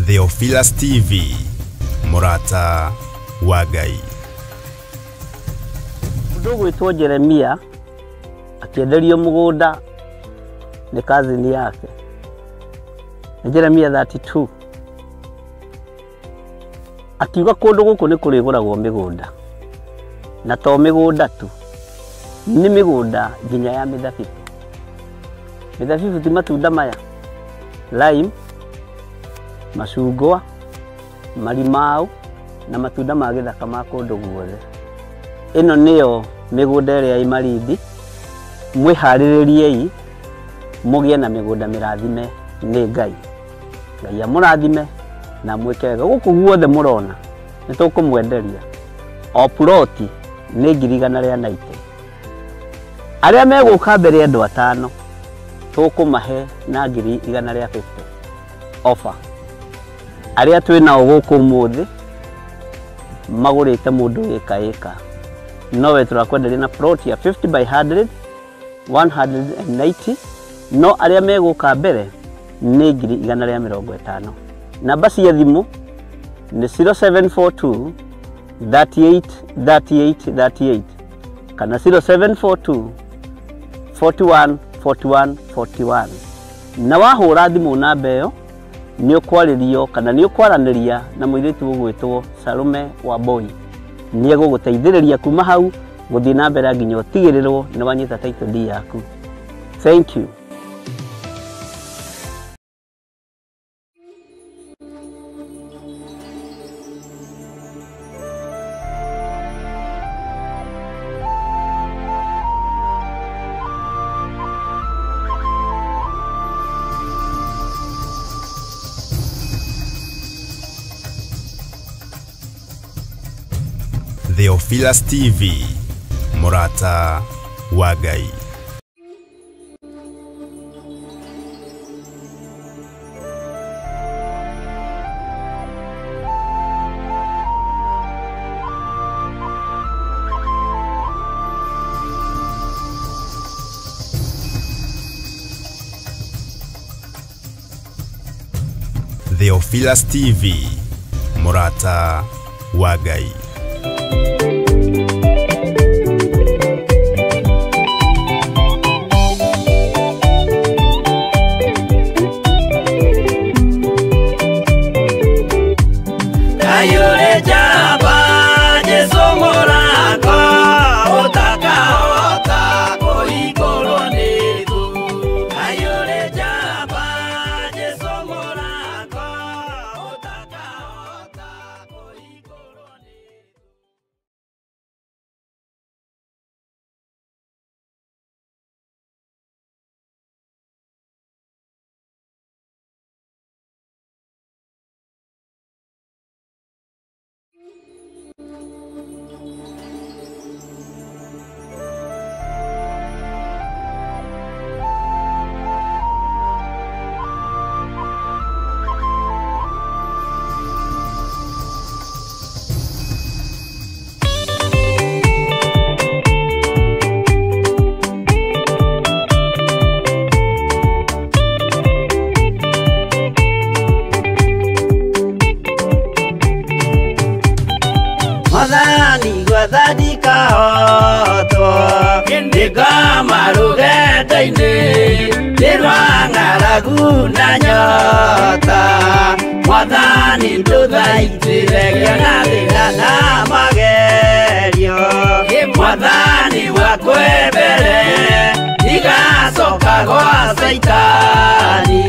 Theophilus TV, Murata wa Ngai. Mũndũ ũgwĩtwo Jeremia akĩenderio mũgũnda nĩ kazini yake. Nĩ Jeremia 32. Akiuga kũndũ gũkũ nĩ kũrĩgũragwo mĩgũnda, na to mĩgũnda tu, nĩ mĩgũnda nginya ya mĩthabibũ. Mĩthabibũ ti matunda maya, lime, macungwa, marimau na matunda ma gĩthaka ma kũndũ guothe. Ĩno nĩyo mĩgũnda ĩrĩa ĩ Malindi. Mwĩharĩrĩriei mũgĩe na mĩgũnda mĩrathime nĩ Ngai. Ngai amũrathime na mwĩke wega. Gũkũ guothe mũrona nĩ tũkũmwenderia o ploti nĩ 190,000. Arĩa megũka mbere andũ atano tũkũmahe na 150,000 offer. Arĩa twĩ nao gũkũ ũmũthĩ magũrĩte mũndũ ĩka ĩka, nowe tũrakwenderia na plot ya 50 by 100 190, no arĩa megũka mbere nĩ 150,000. Namba cia thimũ nĩ 0742 38 38 38 kana 0742 41 41 41. Na wahũra thimũ namba ĩyo nĩ ũkwarĩrio kana nĩ ũkwaranĩria na mũirĩtu ũgwĩtwo Salome Wambui. Nĩ egũgũteithĩrĩria kuma hau gũthiĩ na mbere nginya ũtigĩrĩrwo nĩ wanyita title deed yaku. Thank you. Theophilus TV, Murata wa Ngai. Theophilus TV, Murata wa Ngai. Ayure jaba Jesu morako utakaota kuigoro nithu. Ayure jaba Jesu morako utakaota kuigoro nithu. Mwathani gwathani kahotwo nĩngoma rũgendo-inĩ nĩ rwa ng'aragu na nyota. Mwathani ndũthaitĩre ngĩona thĩna na magerio. Mwathani wakwe mbere ndigacoka gwa Caitani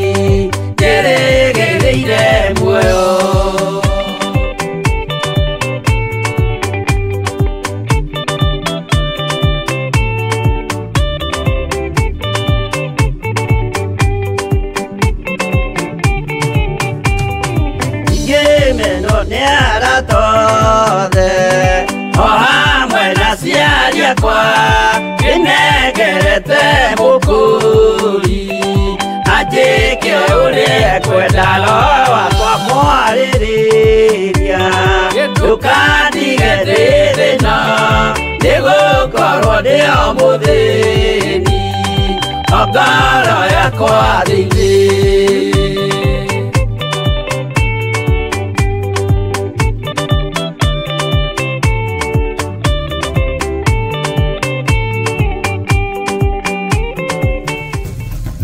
njĩrĩgĩrĩire muoyo. Ngĩmenwo nĩ arata othe o hamwe na aciari akwa, nĩnengerete mũkũri. Nĩekwenda roho wakwa mwarĩrĩria ndũkandige ndĩ thĩna nĩgũkorwo ndĩ o mũthĩni o ngoro yakwa thĩinĩ.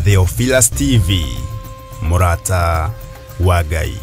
Theophilus TV, Murata wa Ngai.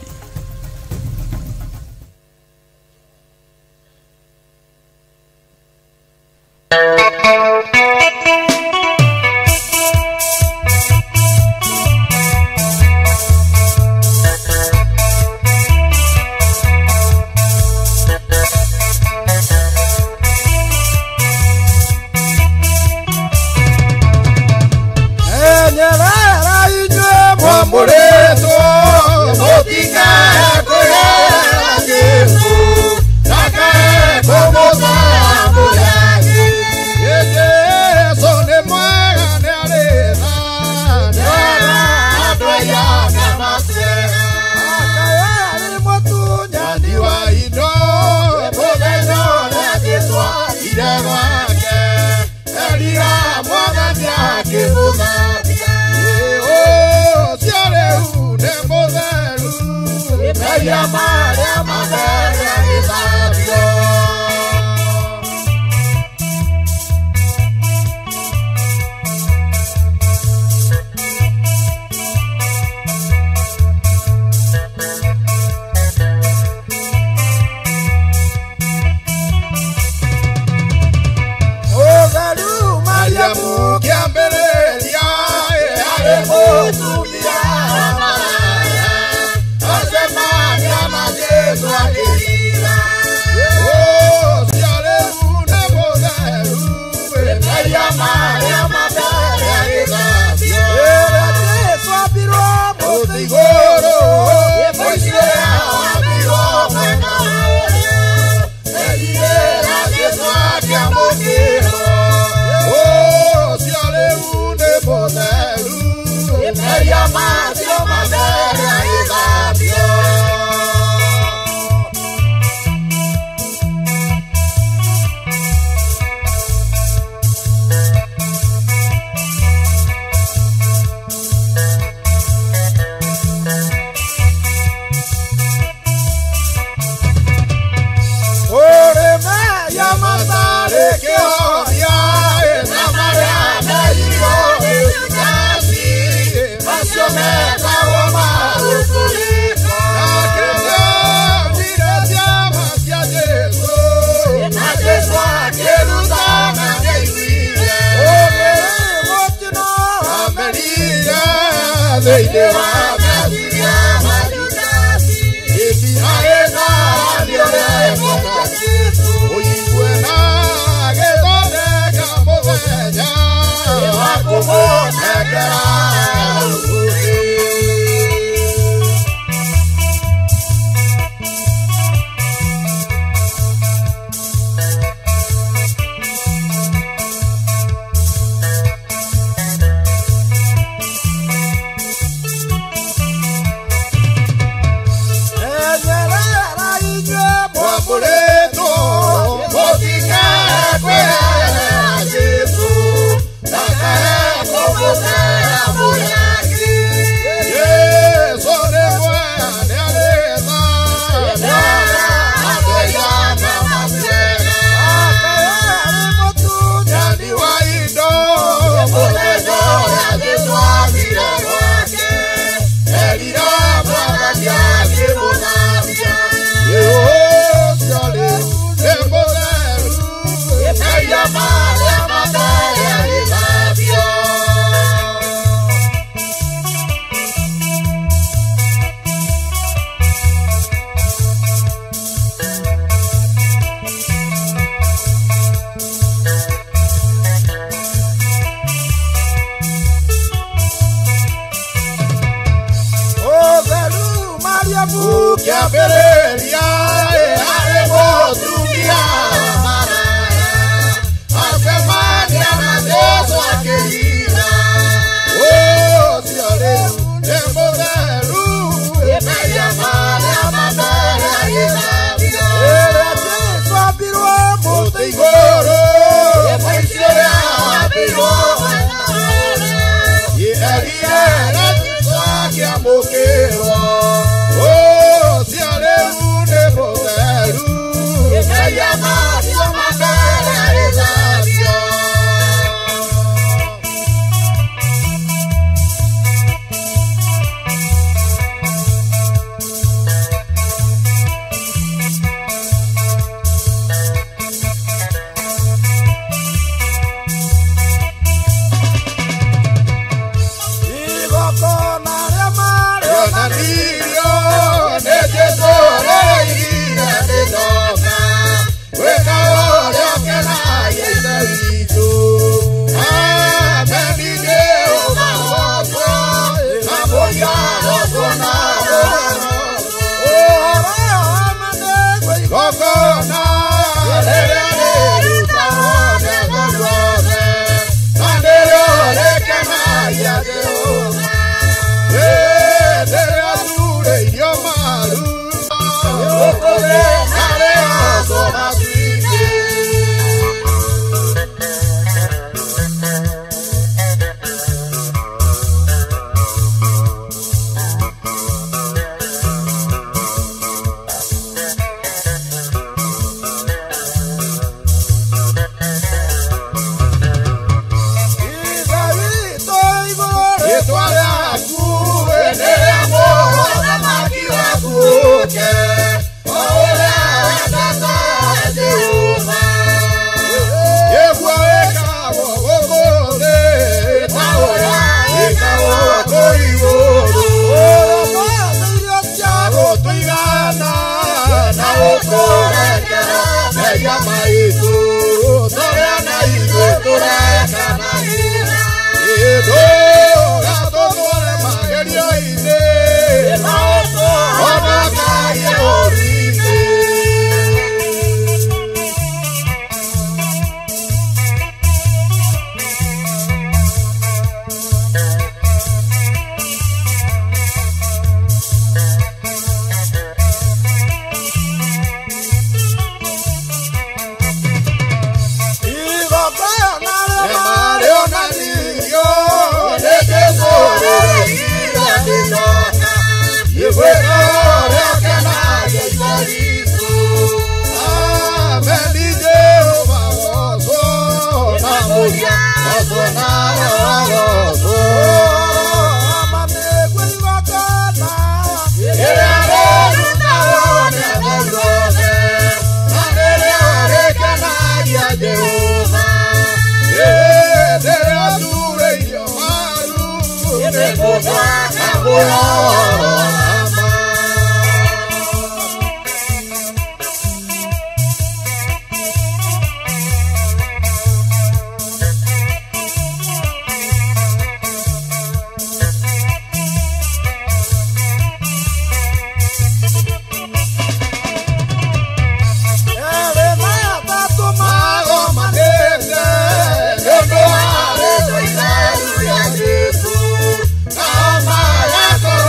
Amara.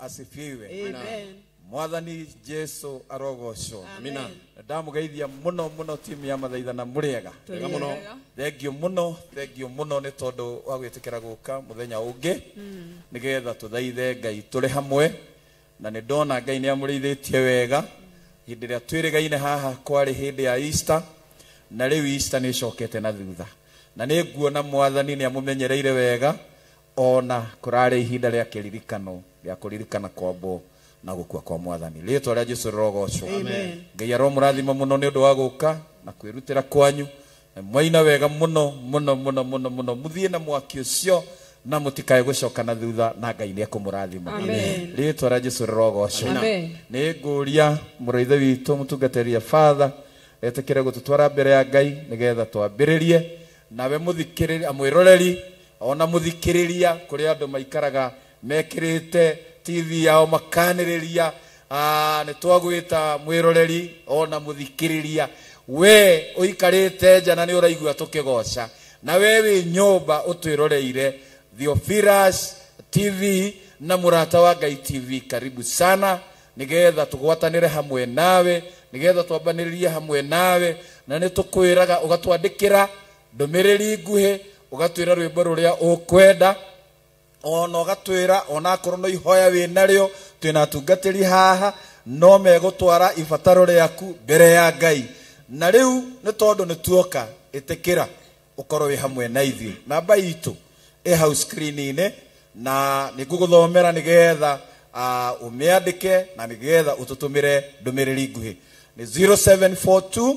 asifiwe. Amen. Mwathani Jesu arogocwo. Amina. Ndamugeithia muno muno timu ya mathaithana muriega. Wega muno. Thank you muno, thank you muno ni tondu wa gwitikira guka muthenya ungi nigetha tuthaithe Ngai turi hamwe na ni ndona Ngai ni amuriithitie wega. Hindi ria twirigaine haha kwari hindi ya Easter na riu Easter ni icokete na thutha na ni nguona Mwathani ni amumenyereire wega ona kurari ihinda ria kiririkano ria kuririkana kwambo na gukua kwa Mwathani. Ritwa ria Jesu rirogocwo. Amen. Ngai aromurathima muno ni undu wa guka na kwirutira kwanyu. Mwaina wega muno muno muno muno muno muthie na mwaki ucio na mutikae gucoka na thutha na Ngai ni ekumurathima. Amen. Ritwa ria Jesu rirogocwo. Amen. Ni nguria muroithe witu mutungatĩri Father etikire gututwara mbere ya Ngai nigetha twambĩrĩrie nawe muthikĩrĩria mwĩroreri ona muthikĩrĩria kũrĩa andũ maikaraga mekĩrĩte TV yao makanĩrĩria nĩ twagwĩta mwĩroreri ona muthikĩrĩria we ũikarĩte nja na nĩ ũraigua tũkĩgoca na we wĩ nyũmba ũtwĩroreire Theophilus TV na Mũrata wa Ngai TV, karibu sana nigetha tugwatanire hamwe nawe nigetha twambanĩrĩrie hamwe nawe na nĩ tũkwĩraga ũgatwandĩkĩra ndũmĩrĩri nguhĩ ũgatwĩra rwĩmbo rũrĩa ũkwenda ona ũgatwĩra ona akorwo no ihoya wĩ narĩo twĩna atungatĩri haha no megũtwara ibataro rĩaku mbere ya Ngai na rĩu nĩ tondũ nĩ tuoka ĩtĩkĩra ũkorwo wĩ hamwe na ithuĩ. Namba itũ ĩ hau screen-inĩ na nĩ ngũgũthomera nĩgetha umiandike na nigetha ututumire ndumiriri nguhi ni 0742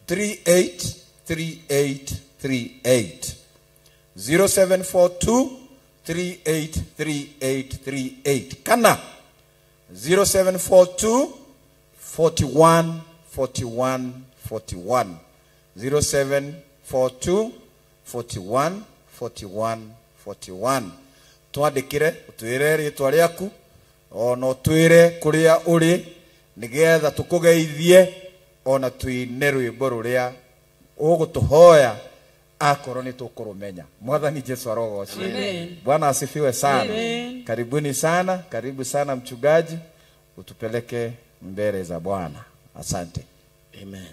383838 0742 383838 kana 0742 41 41 41 0742 41 41 41 twandikire utwire ritwa riaku ona utwire kuria uri nigetha tukugeithie ona tuine rwimbo ruria ugutuhoya akorwo ni tukurumenya. Mwathani Jesu arogocwo. Bwana asifiwe sana. Amen. Karibuni sana, karibu sana mchungaji, utupeleke mbele za Bwana. Asante. Amen.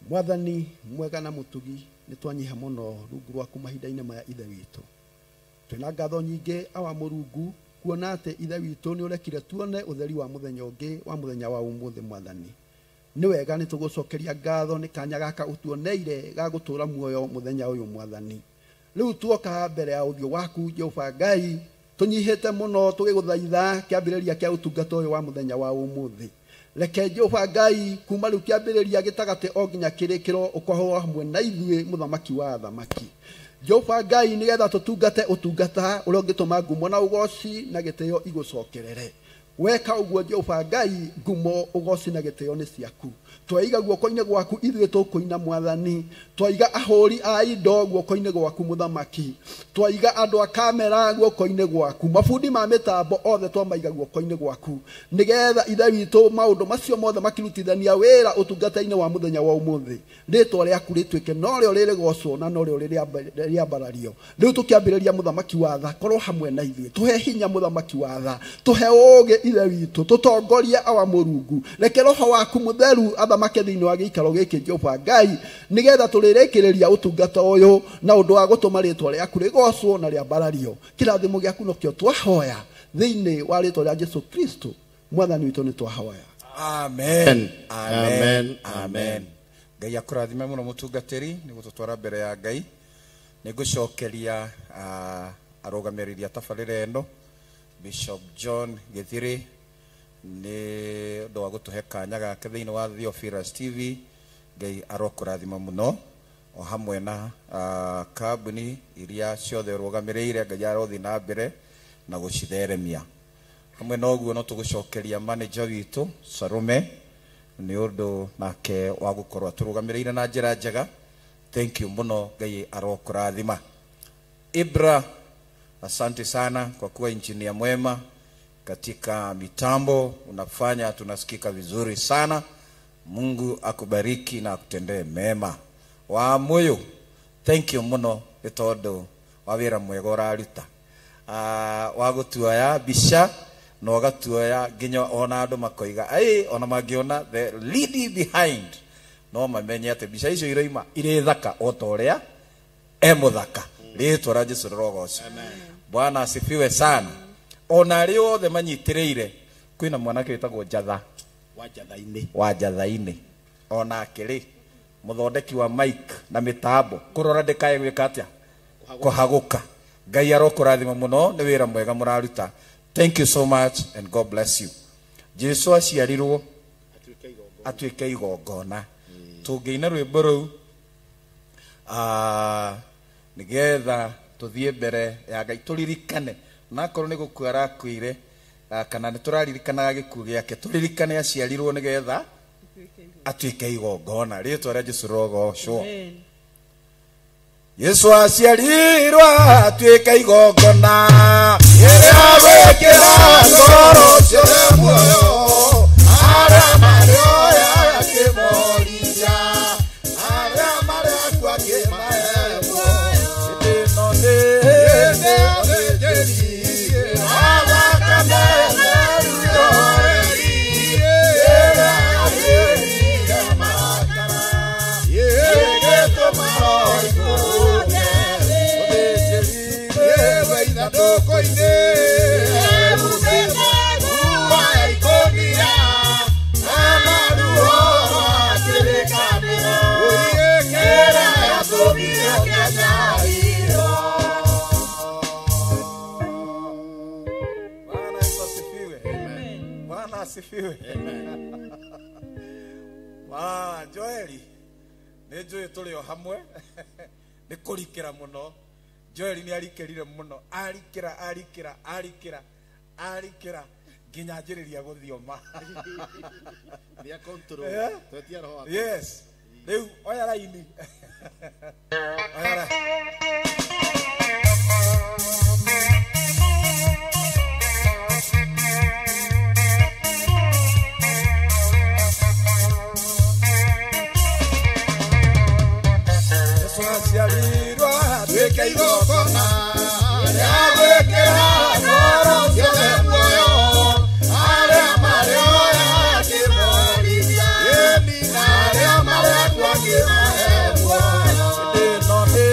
Mwathani mwega na mutugi ni twanyiha muno rungu rwaku mahinda-inĩ maya Ithe witũ. Twĩna ngatho nyingĩ awa Mũrungu kuona atĩ Ithe witũ nĩ ũrekire tuone ũtheri wa mũthenya ũngĩ wa mũthenya wa ũmũthĩ. Mwathani nĩ wega nĩ tũgũcokeria ngatho nĩ kanya gaka ũtuoneire ga gũtũũra muoyo mũthenya ũyũ. Mwathani rĩu tuoka mbere ya ũthiũ waku Jehova Ngai tũnyihĩte mũno tũgĩgũthaitha kĩambĩrĩria kĩa ũtungata ũyũ wa mũthenya wa ũmũthĩ. Reke Jehova Ngai kuma rĩu kĩambĩrĩria gĩtagatĩ o nginya kĩrĩkĩro ũkorwo hamwe na ithuĩ mũthamaki wa athamaki. Jehova Ngai nigetha tũtungate ũtungata ũrĩa ũngĩtũma ngumo na ũgoci na gĩtĩo igũcokerere. Weka ũguo Jehova Ngai ngumo ũgoci na gĩtĩo nĩ ciaku. Twaiga guoko-inĩ gwaku ithuĩ tũkũina Mwathani, twaiga ahũri a indo guoko-inĩ gwaku mũthamaki, twaiga andũ a kamera guoko-inĩ gwaku, mabundi ma mĩtambo othe twamaiga guoko-inĩ gwaku nigetha Ithe witũ maũndũ macio mothe makirutithania wĩra ũtungata-inĩ wa mũthenya wa ũmũthĩ rĩtwa rĩaku rĩtuĩke norĩo rĩrĩgocwo na norĩo rĩrĩambarario. Rĩu tũkĩambĩrĩria mũthamaki wa tha korwo hamwe na ithuĩ, tũhe hinya mũthamaki wa tha, tũhe ũũgĩ Ithe witũ, tũtongorie awa Mũrungu, reke roho waku mũtheru athamake thĩinĩ wa gĩikaro gĩkĩ Jehova Ngai nigetha tũrĩrĩkĩrĩria ũtungata ũyũ na ũndũ wa gũtũma rĩtwa rĩaku rĩgocwo na rĩambarario. Kĩrathimo gĩaku nokĩo twahoya thĩinĩ wa rĩtwa rĩa Jesu Kristo Mwathani witũ nĩ twahoya. Amen. Amen. Amen. Ngai akũrathime mũno mũtungatĩri nĩ gũtũtwara mbere ya Ngai. Nĩ ngũcokeria arũgamĩrĩri a tabarĩra ĩno Bishop John Githiri nĩ ũndũ wa gũtũhe kanya gake thĩinĩ wa Theophilus TV. Ngai arokũrathima mũno o hamwe na kambuni iria ciothe ũrũgamĩrĩire. Ngai arothiĩ na mbere na gũcitheremia. Hamwe na ũguo no tũgũcokeria manager witũ Salome nĩ ũndũ nake wa gũkorwo atũrũgamĩrĩire na njĩra njega. Thank you mũno, Ngai arokũrathima. Ibra, asante sana kwa kuwa injinia mwema katika mitambo, unafanya tunasikika vizuri sana. Mungu akubariki na akutendee mema. Wa moyo, thank you muno nĩ tondũ wa wĩra mwega ũraruta. Wa gũtuoya mbica na ũgatuoya nginya ona andũ makoiga ai ona mangĩona the lady behind no mamenye atĩ mbica icio iroima irĩ thaka o ta ũrĩa e mũthaka. Rĩtwa rĩa Jesũ rĩrogocwo. Bwana asifiwe sana. Ona arĩa othe manyitĩrĩire kwĩna mwanake wĩtagwo Njatha wa Njatha-inĩ onake rĩ mũthondeki wa mic na mĩtambo kũrora ndĩkae gwĩka atĩa kũhagũka. Ngai arokũrathima mũno nĩ wĩra mwega mũraruta. Thank you so much and God bless you. Jesu aciarirwo atuĩke igongona. Tũngĩina rwĩmbo rũu nĩgetha tũthiĩ mbere ya Ngai tũririkane nakorwo nĩ gũkua arakuire kana nĩ tũraririkanaga gĩkuũ gĩake tũririkane aciarirwo nĩgetha atuĩke igongona. Rĩtwa rĩa Jesũ rĩrogocwo. Yesu aciarirwo atuĩke igongona rĩrĩa gwĩkĩra ngoro ciothe muoyo arĩa marĩ oya akĩmorithia arĩa marĩ akuũ akĩmahe muoyo. Hĩndĩ ĩno nĩ athĩnjĩri athakame theru yoeri ĩrĩa yagĩrĩire marakara ĩgĩtũma roho ikũrũke mũthĩnjĩri ithandũkũ-inĩ nguo ya ikũnia na maruo ma kĩrĩkanĩro kĩrĩa gĩatũmire kĩanyarirwo. Bwana Yesu asifiwe. Bwana asifiwe. Joeli nĩ njũĩ tũrĩ o hamwe nĩ kũrikĩra mũno. Joeli nĩ arikĩrire mũno arikĩra arikĩra arikĩra arikĩra nginya anjĩrĩria gũthioma. Yes. Rĩu oya raini. Oya raini. Yesu aciarirwo atuĩke igongona rĩa gwĩkĩra ngoro ciothe muoyo arĩa marĩ oya akĩmorithia na arĩa marĩ akuũ akĩmahe muoyo. Hĩndĩ ĩno nĩ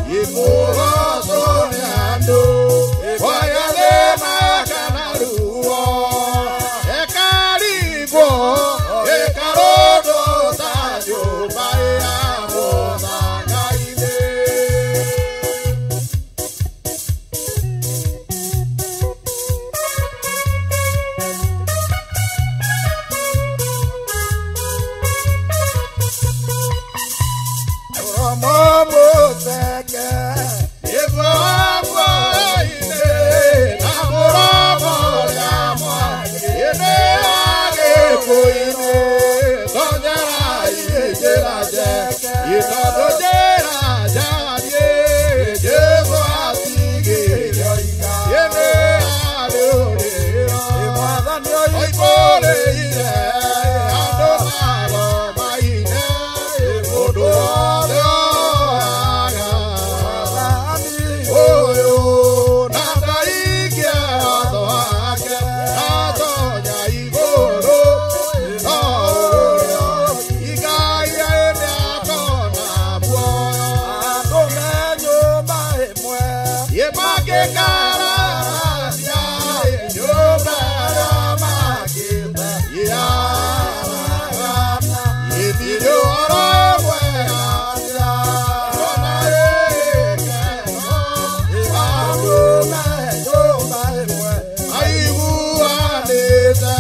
Before Mũceke ĩguo-inĩ na mũromo ũrĩa mwaki nĩ Agĩkũyũ-inĩ tonyerai njĩra njeke tondũ njĩra njariĩ Jesũ atigĩire oika nĩ arĩ ũrĩo Mwathani oimbũrĩire andũ magomaine mũndũ wothe oyaga Mwathani ũyũ na ndaingia watho wake atonya igũrũ no ũrĩa Ngai nĩakona muoyo andũ me nyũmba ĩmwe mangĩkarararia nyũmba ĩrĩa makĩte yaragana ĩthirĩ ũhoro mwega ona ĩkeno andũ me nyũmba ĩmwe maiguanĩte.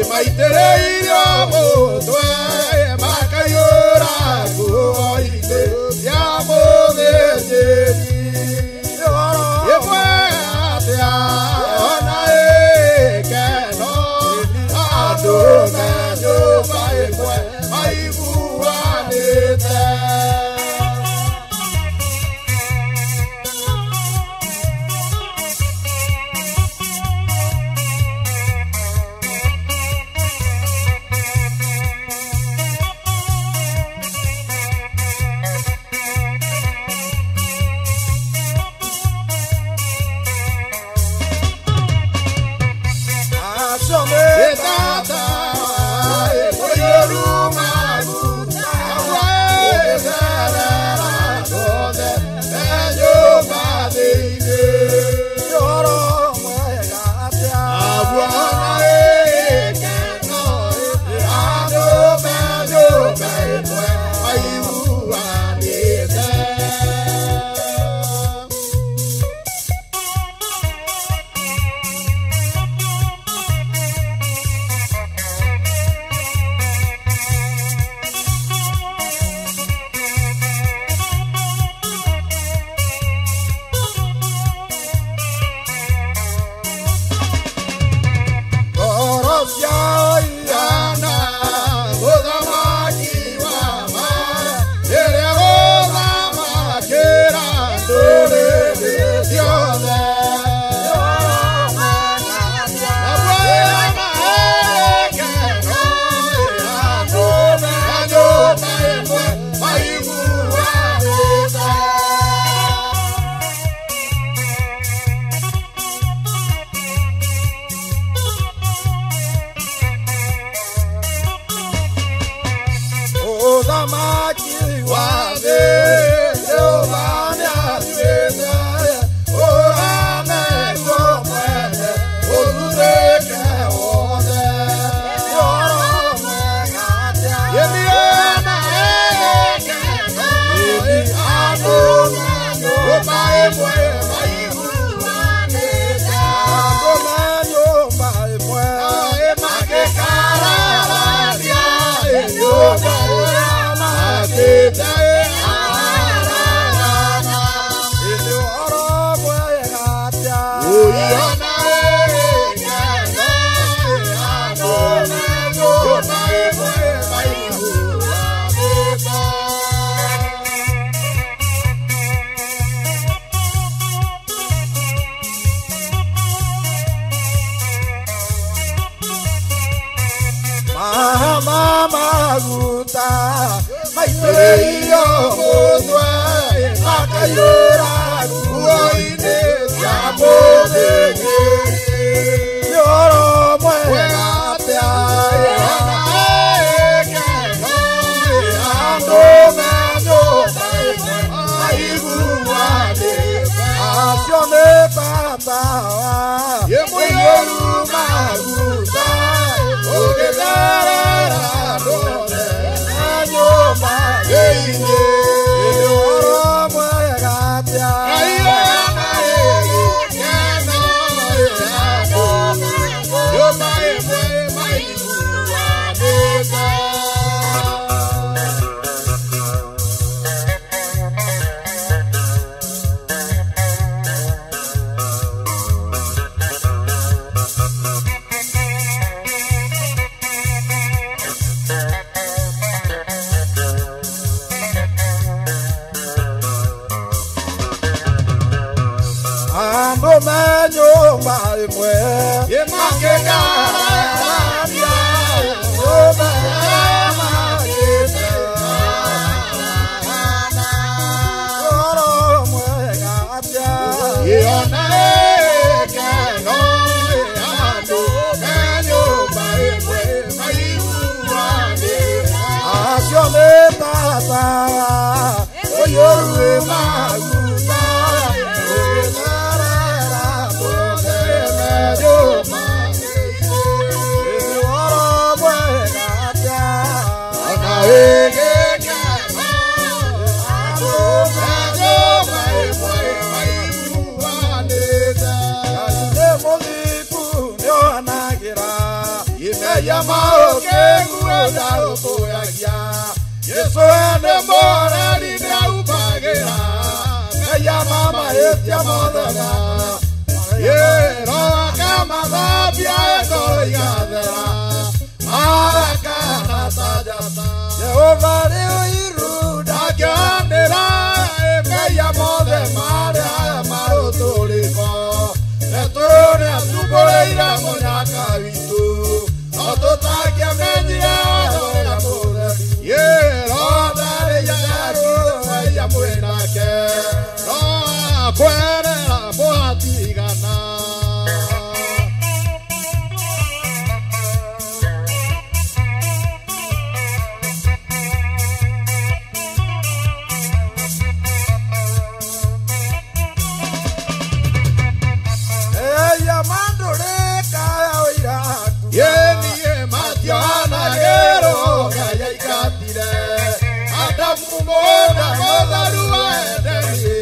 Maitĩrĩirio mũtwe makaiyũra nguo-inĩ cia mũthĩnjĩri ĩmwe atĩa ona ĩkeno andũ me nyũmba ĩmwe maiguanĩte. Ũthamaki wa thĩ Jehova nĩatuĩte ũramenwo mwene ũthurĩke wothe Gĩthiĩ na ĩkeno andũ nyũmba ĩmwe maiguanĩte andũ me nyũmba ĩmwe mangĩkarararia nyũmba ĩrĩa makĩte yaragana ĩndĩ ũhoro mwega atĩa ũiona ĩkeno andũ me nyũmba ĩmwe maiguanĩte. Maguta maitĩrĩirio mũtwe makaiyũra nguo-inĩ cia mũthĩnjĩri nĩ ũhoro mwega atĩa ona ĩkeno andũ me nyũmba ĩmwe maiguanĩte acio nĩ bata nyũmba ĩmwe ĩmakĩkararania nyũmba ĩmakĩtarana ũhoro mwega atĩa ĩona gĩkeno nĩ andũ me nyũmba ĩmwe maiguanĩra acio nĩ tata ũyũ wĩ maguta ũgĩtherera mũtheme nyũmba ũhoro mwega atĩa ona ĩgĩkeno andũ me nyũmba ĩmwe maiguanĩte Ngai nĩ mũthingu nĩonagĩra imeya maũkĩngu ndarũmbũyagia Yesu ene moreri nĩaumbagĩra meya mamahĩtia mothe ĩro akamathambia ĩngoro igathera arakana ta njata Jehova rĩ ũiru ndangĩanĩra meya mothe marĩa marũtũrĩko Petero nĩatumbũrĩire mũnyaka witũ no tũtangĩamenyire ũrĩa mũtheru ĩro ndarĩ yaruya mwĩnake no akwerera mũhatigana Eya mandũrĩka ũiraku yeniĩ matianagĩrwo Ngai aingatire Adamu mũgũnda mũtheru wa Edeni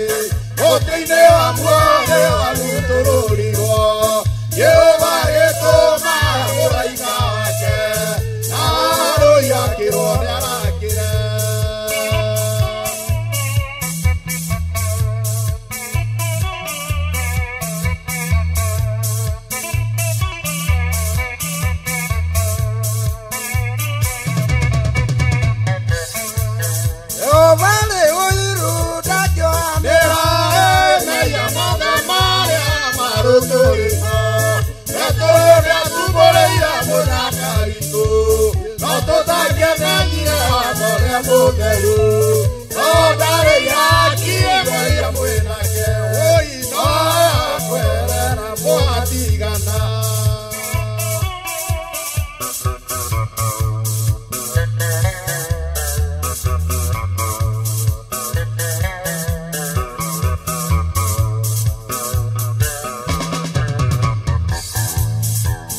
mũtĩ-inĩ wa muoyo warutũrũrirwo Jehova agĩtũma mũraika wake na arũi akĩrwo nĩarakĩre Jehova rĩ ũiru ndangĩohanĩra meya mothe marĩa marũtũrĩko Petero nĩatumbũrĩire mũnyaka witũ no tũtangĩamenyire watho ũrĩa mũtheru no ndarĩ yakie mweya mwĩnake ũi no akwerera mũhatigana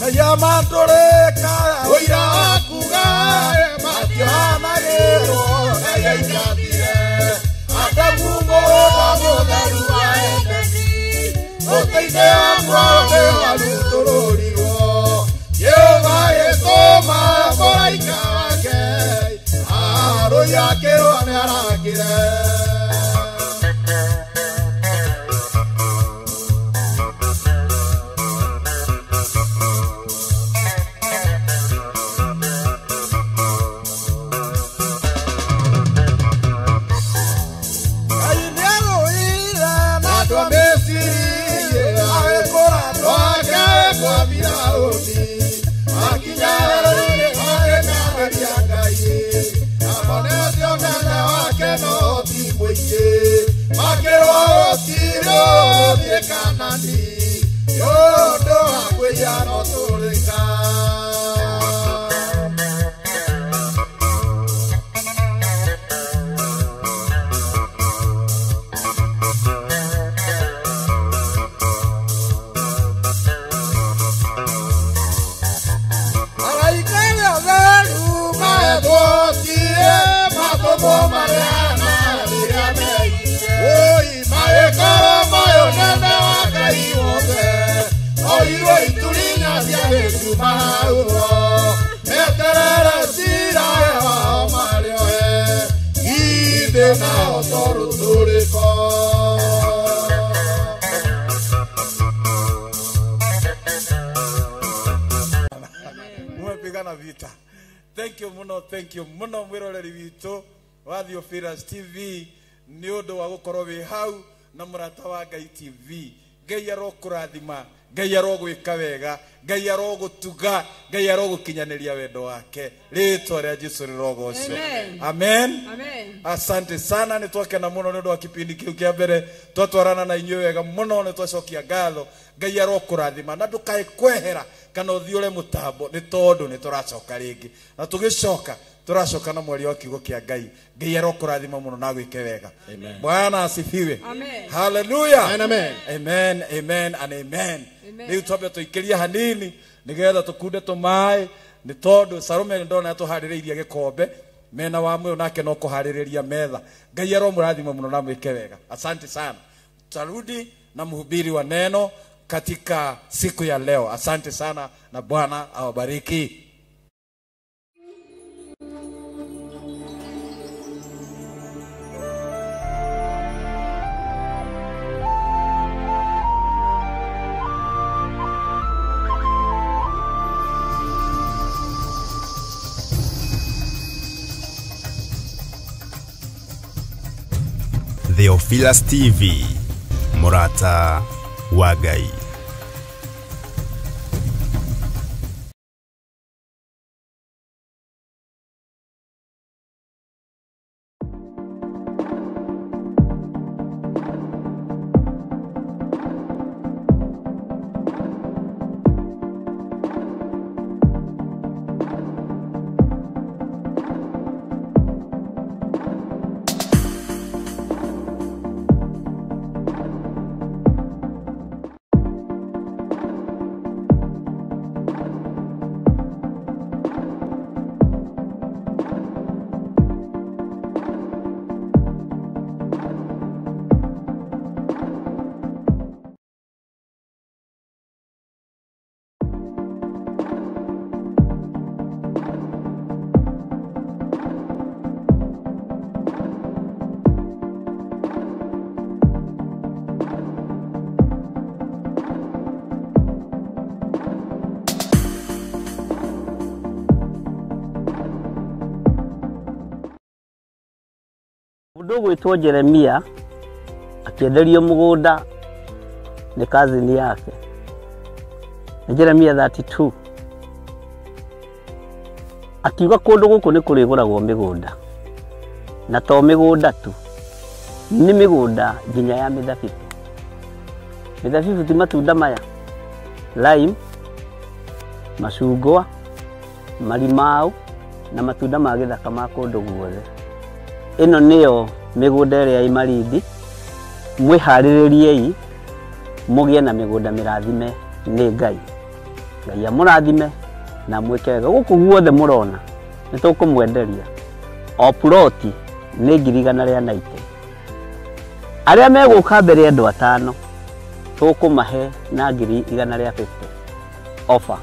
Meya mandũrĩka ũira wakuga matiohanagĩrwo Ngai aingatire Adamu mũgũnda mũtheru wa Edeni mũtĩ-inĩ wa muoyo warutũrũrirwo Jehova agĩtũma mũraika wake arũi akĩrwo nĩarakĩre Ngai nĩarũire na andũ a Misiri agĩkũra twake kwa Firaũni akinya werũ-inĩ agĩkageria Ngai amonete ũnene wake no ti mũingĩ makĩrwo gũtirĩ ũgũthiĩ Kanani nĩ ũndũ wa kwĩhia no tũrĩka Araika arĩa atheru maetwotie matũmwo marĩa marĩa megirie Oi magĩkorwo moĩ ũnene wa Ngai wothe oirwo iturinya cia gĩcuma hau ho meterere cira wao marĩohe githĩ nao to rũtũrĩko Mumepigana vita. Thank you muno, thank you muno mwiroreri witũ wa Theophilus TV nĩ ũndũ wa gũkorwo wĩ hau na Mũrata wa Ngai TV. Ngai arokũrathima, Ngai arogwĩka wega, Ngai arogũtuga, Ngai arogũkinyanĩria wendo wake. Rĩtwa rĩa Jesu rĩrogocwo. Amen. Amen. Asante sana, nĩ twakena mũno nĩ ũndũ wa kipindi kĩu kĩa mbere twatwarana na inyuĩ wega mũno, nĩ twacokia ngatho. Ngai arokũrathima na ndũkae kwehera kana ũthiũre mũtambo, nĩ tondũ nĩ tũracoka rĩngĩ, na tũgĩcoka tũracoka na mwario wa kiugo kĩa Ngai. Ngai arokũrathima mũno na agwĩke wega. Bwana asifiwe. Amen. Haleluya. Amen, amen. Amen, amen and amen. Amen. Rĩu twambe tũikĩrie hanini nĩgetha tũkunde tũmaĩ, nĩ tondũ Salome nĩ ndona tũharĩrĩirie gĩkombe mena wa mwĩũ nake no kũharĩrĩria metha. Ngai aromũrathima mũno na mwĩke wega. Asante sana. Tarudi na mhubiri wa neno katika siku ya leo. Asante sana na Bwana awabariki. Theophilus TV, mũrata wa Ngai. Mũndũ ũgwĩtwo Jeremia akĩenderio mũgũnda nĩ kazini yake. Nĩ Jeremia 32. Akiuga kũndũ gũkũ nĩ kũrĩgũragwo mĩgũnda, na to mĩgũnda tu, nĩ mĩgũnda nginya ya mĩthabibũ. Mĩthabibũ ti matunda maya, lime, macungwa, marimau na matunda ma gĩthaka ma kũndũ guothe. Ĩno nĩyo mĩgũnda ĩrĩa ĩ Malindi. Mwĩharĩrĩriei mũgĩe na mĩgũnda mĩrathime nĩ Ngai. Ngai amũrathime na mwĩke wega. Gũkũ guothe mũrona nĩ tũkũmwenderia o ploti nĩ 190,000. Arĩa megũka mbere andũ atano tũkũmahe na 150,000 offer.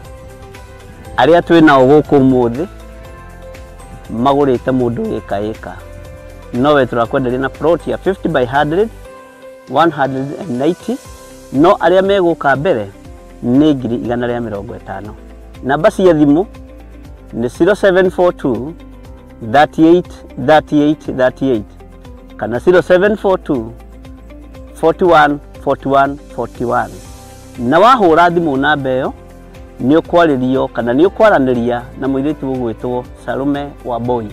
Arĩa twĩ nao gũkũ ũmũthĩ magũrĩte mũndũ ĩka ĩka, nowe tũrakwenderia na plot ya 50 by 100 190, no arĩa megũka mbere nĩ 150,000. Namba cia thimũ nĩ 0742 38 38 38 kana 0742 41 41 41. Na wahũra thimũ namba ĩyo nĩ ũkwarĩrio kana nĩ ũkwaranĩria na mũirĩtu ũgwĩtwo Salome Wambui.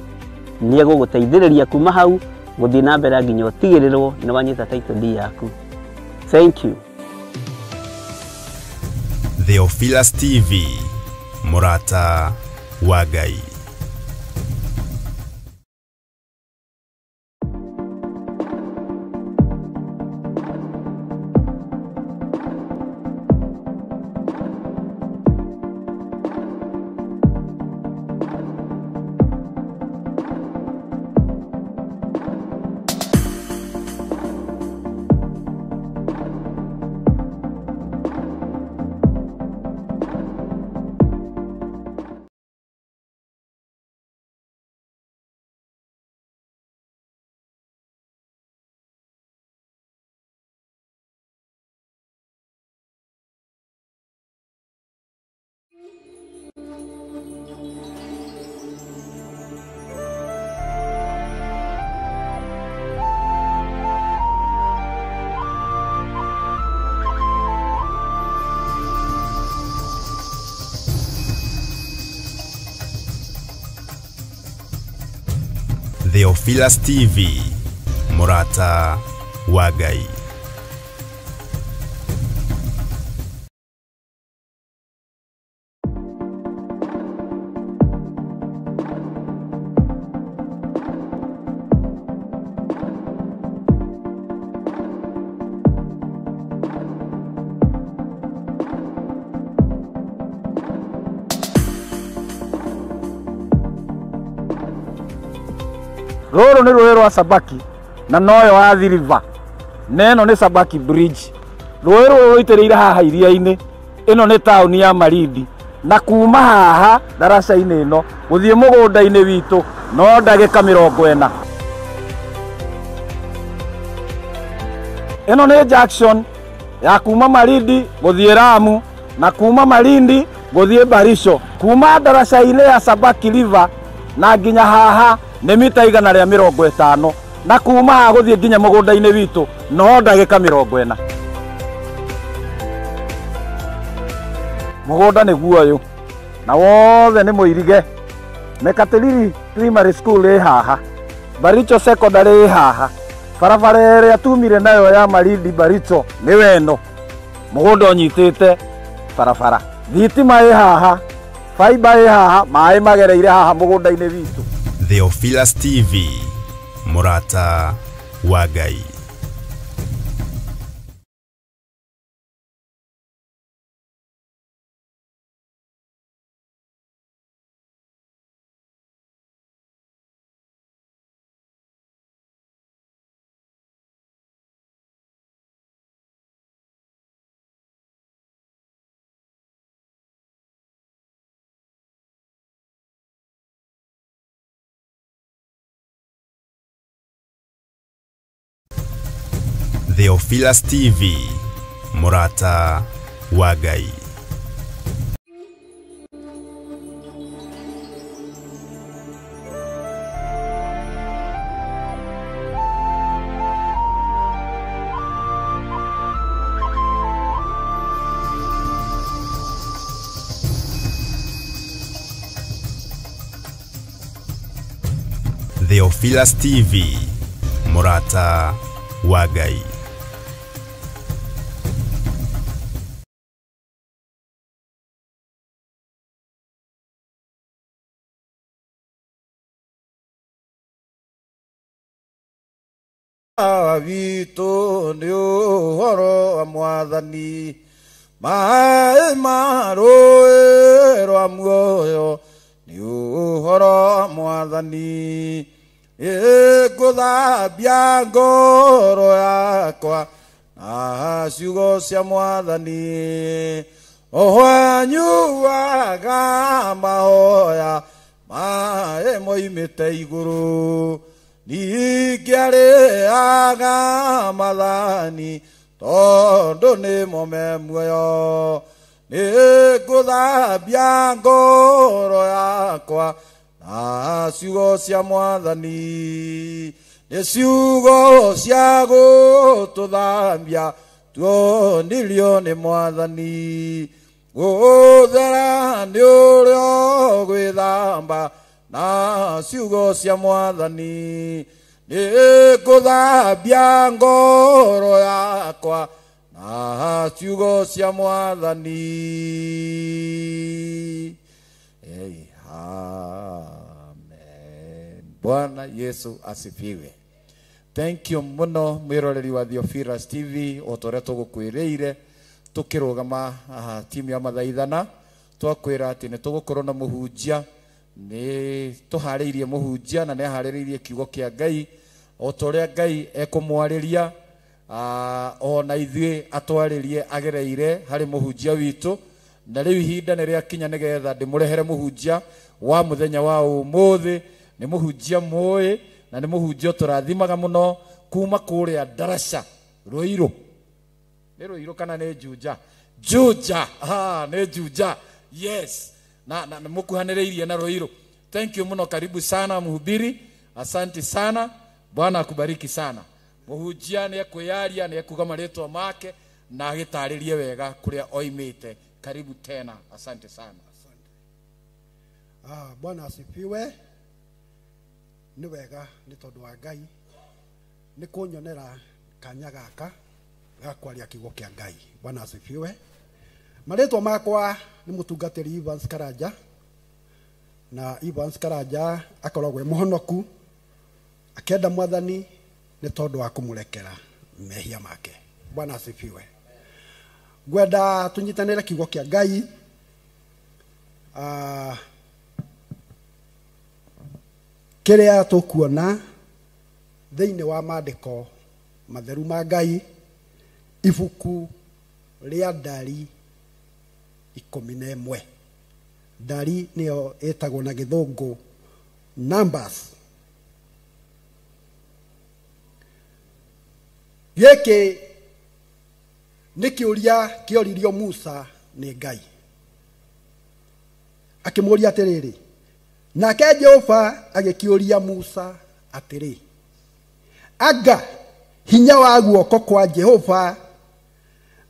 Nĩ egũgũteithĩrĩria kuma hau gũthiĩ na mbere nginya ũtigĩrĩrwo nĩ wanyita title deed yaku. Thank you. Theophilus TV, mũrata wa Ngai. Theophilus TV, mũrata wa Ngai. Rũrũ nĩ rũĩ rwa Sabaki na noyo Athi River na ĩno nĩ Sabaki Bridge. Rũĩ rũrũ rũitĩrĩire haha iria-inĩ. Ĩno nĩ taũni ya Malindi na kuma haha ndaraca-inĩ ĩno gũthiĩ mũgũnda-inĩ witũ no ndagĩka 40. Ĩno nĩ junction ya kuma Malindi gũthiĩ Lamu na kuma Malindi gũthiĩ Baricho. Kuma ndaraca-inĩ ya Sabaki River na nginya haha nĩ mita 150 na kuma haha gũthiĩ nginya mũgũnda-inĩ witũ no ndagĩka 40. Mũgũnda nĩguo ũyũ na wothe nĩ mũirige. Mekatilili Primary School ĩ haha, Baricho Secondary ĩ haha, barabara ĩrĩa tumire nayo ya Malindi Baricho nĩ weno. Mũgũnda ũnyitĩte barabara, thitima ĩ haha, fiber ĩ haha, maĩ magereire haha mũgũnda-inĩ witũ. Theophilus TV, mũrata wa Ngai. Theophilus TV, mũrata wa Ngai. Theophilus TV, mũrata wa Ngai. Witũ nĩ ũhoro wa Mwathani, maĩ ma rũĩ rwa muoyo nĩ ũhoro wa Mwathani. Ĩngũthambia ngoro yakwa na ciugo cia Mwathani, ũhanyuaga mahoya maĩ moimĩte igũrũ. Ningĩ arĩaga mathani tondũ nĩmo me muoyo. Nĩngũthambia ngoro yakwa na ciugo cia Mwathani, nĩ ciugo cia gũtũthambia tuonirio nĩ Mwathani. Gũthera nĩ ũrĩa ũgwĩthamba na ciugo cia Mwathani, nĩngũthambia ngoro yakwa na ciugo cia Mwathani. Amen. Bwana Yesu asifiwe. Thank you muno mwiroreri wa Theophilus TV o ta ũrĩa tũgũkwĩrĩire tũkĩrũgama timu ya mathaithana twakwĩra atĩ nĩ tũgũkorwo na mũhunjia. Nĩ tũharĩirie mũhunjia na nĩ aharĩrĩirie kiugo kĩa Ngai o ta ũrĩa Ngai ekũmwarĩria ona ithuĩ atwarĩrie agereire harĩ mũhunjia witũ. Na rĩu ihinda nĩ rĩakinya nĩgetha ndĩmũrehere mũhunjia wa mũthenya wa ũmũthĩ. Nĩ mũhunjia mũĩ na nĩ mũhunjia tũrathimaga mũno kuma kũrĩa Ndaraca Rũirũ. Nĩ Rũirũ kana nĩ Juja? Juja, nĩ Juja, yes. Na mukuhanĩrĩirie na Ruiru. Thank you muno, karibu sana mhubiri. Asante sana. Bwana akubariki sana. Mũhunjia nĩ ekwiyaria nĩ ekuga marĩtwa make na agĩtarĩrie wega kũrĩa oimĩte. Karibu tena, asante sana. Asante. Bwana asifiwe. Nĩ wega nĩ tondũ wa Ngai nĩ kũnyonera kanya gaka ga kwaria kiugo kĩa Ngai. Bwana asifiwe. Marĩtwa makwa nĩ mũtungatĩri Evans Karanja, na Evans Karanja akoragwo e mũhonoku akĩenda Mwathani nĩ tondũ wa kũmũrekera mehia make. Bwana asifiwe. Ngwenda tũnyitanĩre kiugo kĩa Ngai. Kĩrĩa tũkuona thĩinĩ wa maandĩko matheru ma Ngai, ibuku rĩa Ndari 11. Ndari nĩyo ĩtagwo na gĩthũngũ Numbers. Gĩkĩ nĩ kĩũria kĩoririo Musa nĩ Ngai. Akĩmũũria atĩrĩrĩ, nake Jehova agĩkĩũria Musa atĩrĩ, anga hinya wa guoko kwa Jehova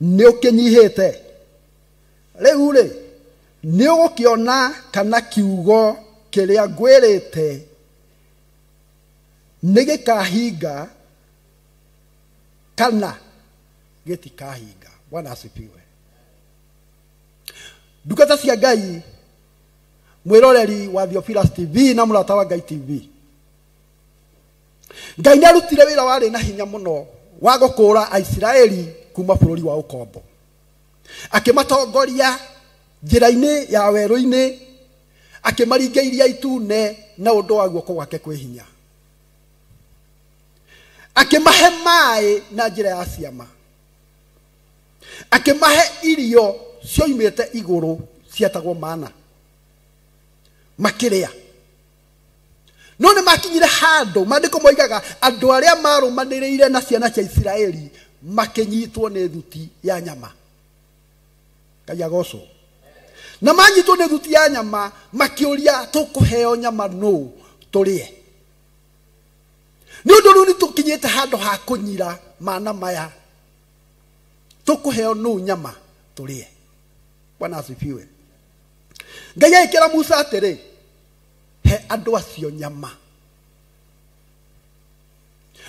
nĩ ũkĩnyihĩte? Rĩu rĩ, nĩ ũgũkĩona kana kiugo kĩrĩa ngwĩrĩte nĩ gĩkahinga kana gĩtikahinga. Bwana asifiwe. Ndungata cia Ngai, mwĩroreri wa Theophilus TV na mũrata wa Ngai TV, Ngai nĩ arutire wĩra warĩ na hinya mũno wa gũkũũra Aisiraeli kuma bũrũri wa ũkombo, akĩmatongoria njĩra-inĩ ya werũ-inĩ, akĩmaringa iria itune na ũndũ wa guoko gwake kwĩ hinya, akĩmahe maĩ na njĩra ya ciama, akĩmahe irio cioimĩte igũrũ cietagwo mana makĩrĩa. No nĩ makinyire handũ maandĩko moigaga andũ arĩa marũmanĩrĩire na ciana cia Isiraeli makĩnyitwo nĩ thuti ya nyama. Ngai agocwo. Na manyitwo nĩ thuti ya nyama makĩũria, tũkũheo nyama nũ tũrĩe? Nĩ ũndũ rĩu nĩ tũkinyĩte handũ ha kũnyira mana maya, tũkũheo nũ nyama tũrĩe? Bwana asifiwe. Ngai agĩkĩra Musa atĩrĩ, he andũ acio nyama.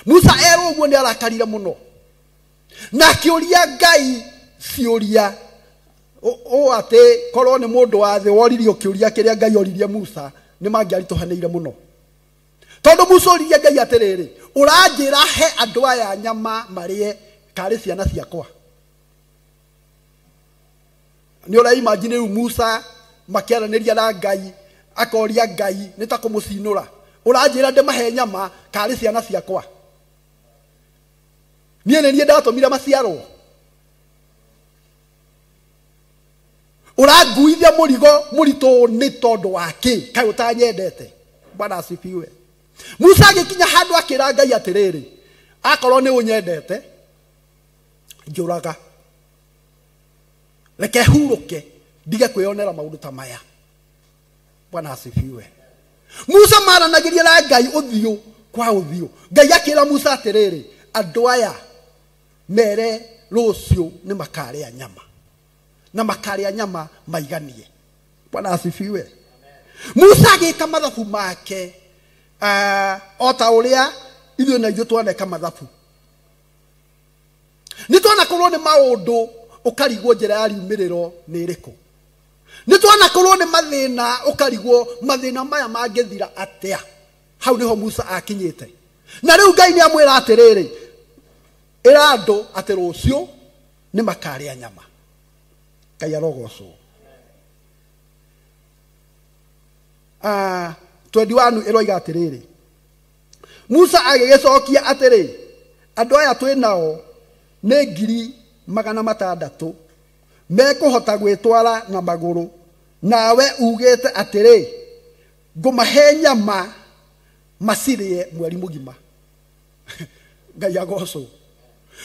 Musa erwo ũguo nĩ arakarire mũno na akĩũria Ngai ciũria ũũ atĩ korwo nĩ mũndũ wa thĩ woririo kĩũria kĩrĩa Ngai oririe Musa nĩ mangĩaritũhanĩire mũno, tondũ Musa oririe Ngai atĩrĩrĩ, ũranjĩra he andũ aya nyama marĩe karĩ ciana ciakwa? Nĩ ũraimagine rĩu Musa makĩaranĩria na Ngai, akoria Ngai nĩ ta kũmũcinũra, ũranjĩra ndĩmahe nyama karĩ ciana ciakwa? Niĩ nĩ niĩ ndatũmire maciarwo? Ũranguithia mũrigo mũritũ nĩ tondũ wa kĩ? Kaĩ ũtanyendete? Bwana asifiwe. Musa agĩkinya handũ akĩra Ngai atĩrĩrĩ, akorwo nĩ ũnyendete njũraga, reke hurũke ndige kwĩyonera maũndũ ta maya. Bwana asifiwe. Musa maranagĩria na Ngai ũthiũ kwa ũthiũ. Ngai akĩra Musa atĩrĩrĩ, andũ aya mere rũciũ nĩ makarĩa nyama, na makarĩa nyama maiganie. Bwana asifiwe. Musa agĩka mathabu make o ta ũrĩa ithuĩ na ithuĩ twaneka mathabu. Nĩ twanakorwo nĩ maũndũ ũkarigwo njĩra ya riumĩrĩro nĩ ĩrĩkũ. Nĩ twanakorwo nĩ mathĩna ũkarigwo mathĩna maya mangĩthira atĩa. Hau nĩho Musa akinyĩte. Na rĩu Ngai nĩ amwĩra atĩrĩrĩ, ĩra andũ atĩ rũciũ nĩ makarĩa nyama. Ngai arogocwo. 21 ĩroiga atĩrĩrĩ, Musa agĩgĩcokia atĩrĩ, andũ aya twĩ nao nĩ 600,000 mekũhota gwĩtwara na magũrũ, nawe ugĩte atĩrĩ, ngũmahe nyama macirĩe mweri mũgima. Ngai agocwo.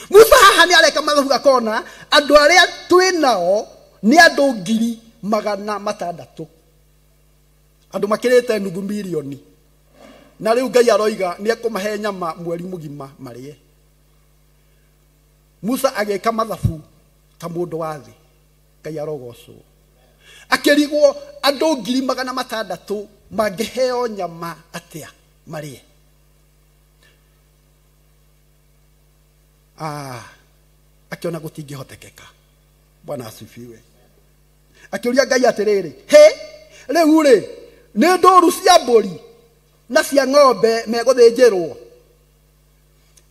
Musa haha nĩ areka mathabu akona andũ arĩa twĩ nao nĩ andũ 600,000, andũ makĩrĩte nuthu mirioni, na rĩu Ngai aroiga nĩ ekũmahe nyama mweri mũgima marĩe. Musa agĩka mathabu ta mũndũ wa thĩ. Ngai arogocwo. Akĩrigwo andũ 600,000 mangĩheo nyama atĩa marĩe. Akiona gũtingĩhotekeka. Bwana asifiwe. Akĩũria Ngai atĩrĩrĩ, he rĩu rĩ nĩ ndũru cia mbũri na cia ng'ombe megũthĩnjĩrwo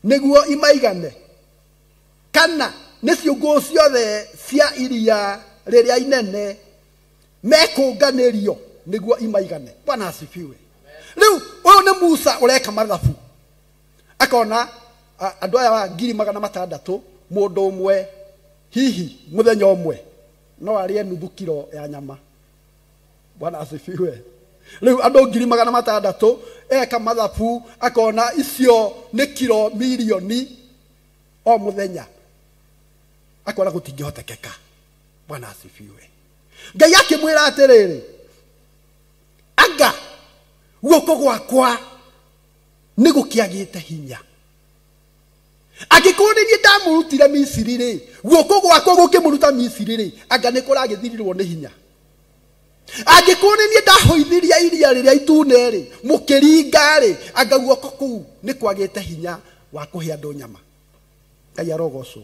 nĩguo imaigane, kana nĩ ciũngũyũ ciothe cia iria rĩrĩa inene mekũnganĩrio nĩguo imaigane? Bwana asifiwe. Rĩu ũyũ nĩ Musa ũreka mathabu, akona andũ aya 600,000 mũndũ ũmwe hihi mũthenya ũmwe no arĩe nuthu kilo ya nyama. Bwana asifiwe. Rĩu andũ 600,000 eka mathabu akona icio nĩ kilo milioni o mũthenya, akona gũtingĩhotekeka. Bwana asifiwe. Ngai akĩmwĩra atĩrĩrĩ, anga guoko gwakwa nĩ gũkĩagĩte hinya. Angĩkorwo nĩ niĩ ndamũrutire Misiri rĩ, guoko gwakwa gũkĩmũruta Misiri rĩ, anga nĩ kũragĩthirirwo nĩ hinya. Angĩkorwo nĩ niĩ ndahũithirie iria rĩrĩa itune rĩ, mũkĩringa rĩ, anga guoko kũu nĩ kwagĩte hinya wa kũhe andũ nyama. Ngai arogocwo.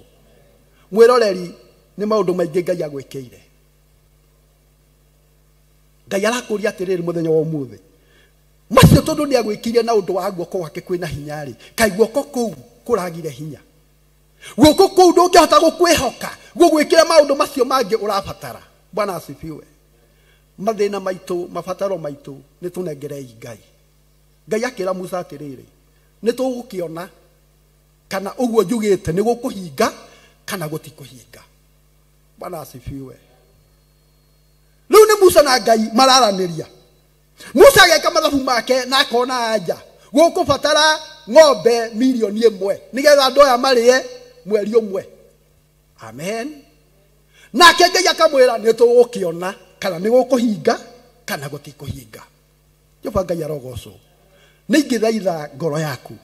Mwĩroreri, nĩ maũndũ maingĩ Ngai agwĩkĩire. Ngai arakũria atĩrĩrĩ mũthenya wa ũmũthĩ, macio tondũ nĩ agwĩkĩire na ũndũ wa guoko gwake kwĩna hinya rĩ, kaĩ guoko kũu kũragire hinya? Guoko kũu ndũngĩhota gũkwĩhoka gũgwĩkĩra maũndũ macio mangĩ ũrabatara. Bwana asifiwe. Mathĩna maitũ, mabataro maitũ nĩ tũnengerei Ngai. Ngai akĩra Musa atĩrĩrĩ, nĩ tũgũkĩona kana ũguo njugĩte nĩ gũkũhinga kana gũtikũhinga. Bwana asifiwe. Rĩu nĩ Musa na Ngai mararanĩria. Musa ageka mathabu make na akona anja gũkũbatara ng'ombe milioni 1 nĩgetha andũ aya marĩe mweri ũmwe. Amen. Nake Ngai akamwĩra nĩ tũgũkĩona kana nĩ gũkũhinga kana gũtikũhinga. Jehova Ngai arogocwo. Nĩ ingĩthaitha ngoro yaku,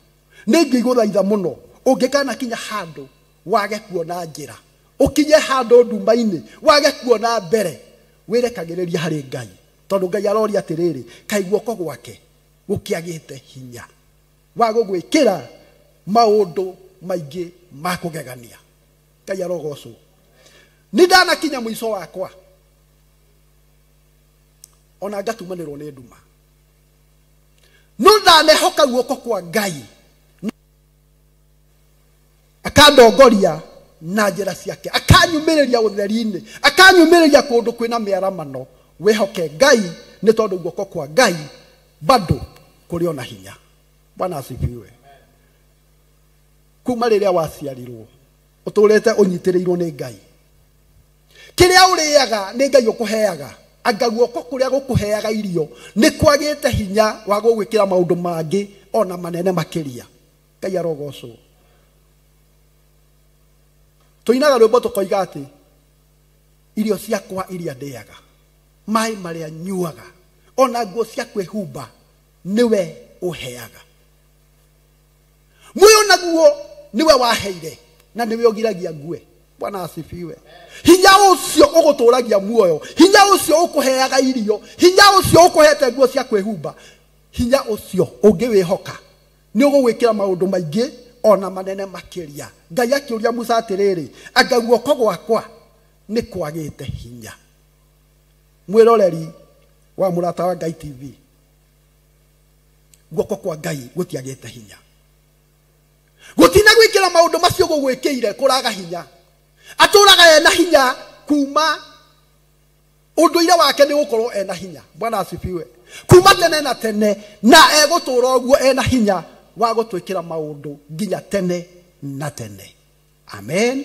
nĩ ingĩgũthaitha mũno, ũngĩkana kinya handũ wage kuona njĩra, ũkinye handũ nduma-inĩ wage kuona mbere, wĩrekagĩrĩria harĩ Ngai, tondũ Ngai aroria atĩrĩrĩ, kaĩ guoko gwake gũkĩagĩte hinya wa gũgwĩkĩra maũndũ maingĩ ma kũgegania. Ngai arogocwo. Nĩ ndanakinya mũico wakwa, ona ngatumanĩrwo nĩ nduma, no ndanehoka guoko kwa Ngai akandongoria na njĩra ciake, akanyumĩrĩria ũtheri-inĩ, akanyumĩrĩria kũndũ kwĩna mĩaramano. Wĩhoke Ngai nĩ tondũ guoko kwa Ngai bado kũrĩ ona hinya. Bwana asifiwe. Kuma rĩrĩa waciarirwo ũtũrĩte ũnyitĩrĩirwo nĩ Ngai, kĩrĩa ũrĩaga nĩ Ngai ũkũheaga. Anga guoko kũrĩa gũkũheaga irio nĩ kwagĩte hinya wa gũgwĩkĩra maũndũ mangĩ ona manene makĩria. Ngai arogocwo. Tũinaga rwĩmbo tũkoiga atĩ irio ciakwa iria ndĩaga, maĩ marĩa nyuaga, ona nguo cia kwĩhumba nĩwe ũheaga. Muoyo naguo nĩwe waheire na nĩwe ũgiragia ngue. Bwana asifiwe. Hinya ũcio ũgũtũragia muoyo, hinya ũcio ũkũheaga irio, hinya ũcio ũkũhete nguo cia kwĩhumba, hinya ũcio ũngĩwĩhoka nĩ ũgũgwĩkĩra maũndũ maingĩ ona manene makĩria. Ngai akĩũria Musa atĩrĩrĩ, anga guoko gwakwa nĩ kwagĩte hinya? Mwĩroreri wa Mũrata wa Ngai TV, guoko kwa Ngai gũtiagĩte hinya. Gũtina gwĩkĩra maũndũ macio gũgwĩkĩire kũraga hinya. Atũraga ena hinya kuma ũndũire wake nĩ gũkorwo ena hinya. Bwana asifiwe. Kuma tene na tene, na egũtũra ũguo ena hinya wa gũtwĩkĩra maũndũ nginya tene na tene. Amen.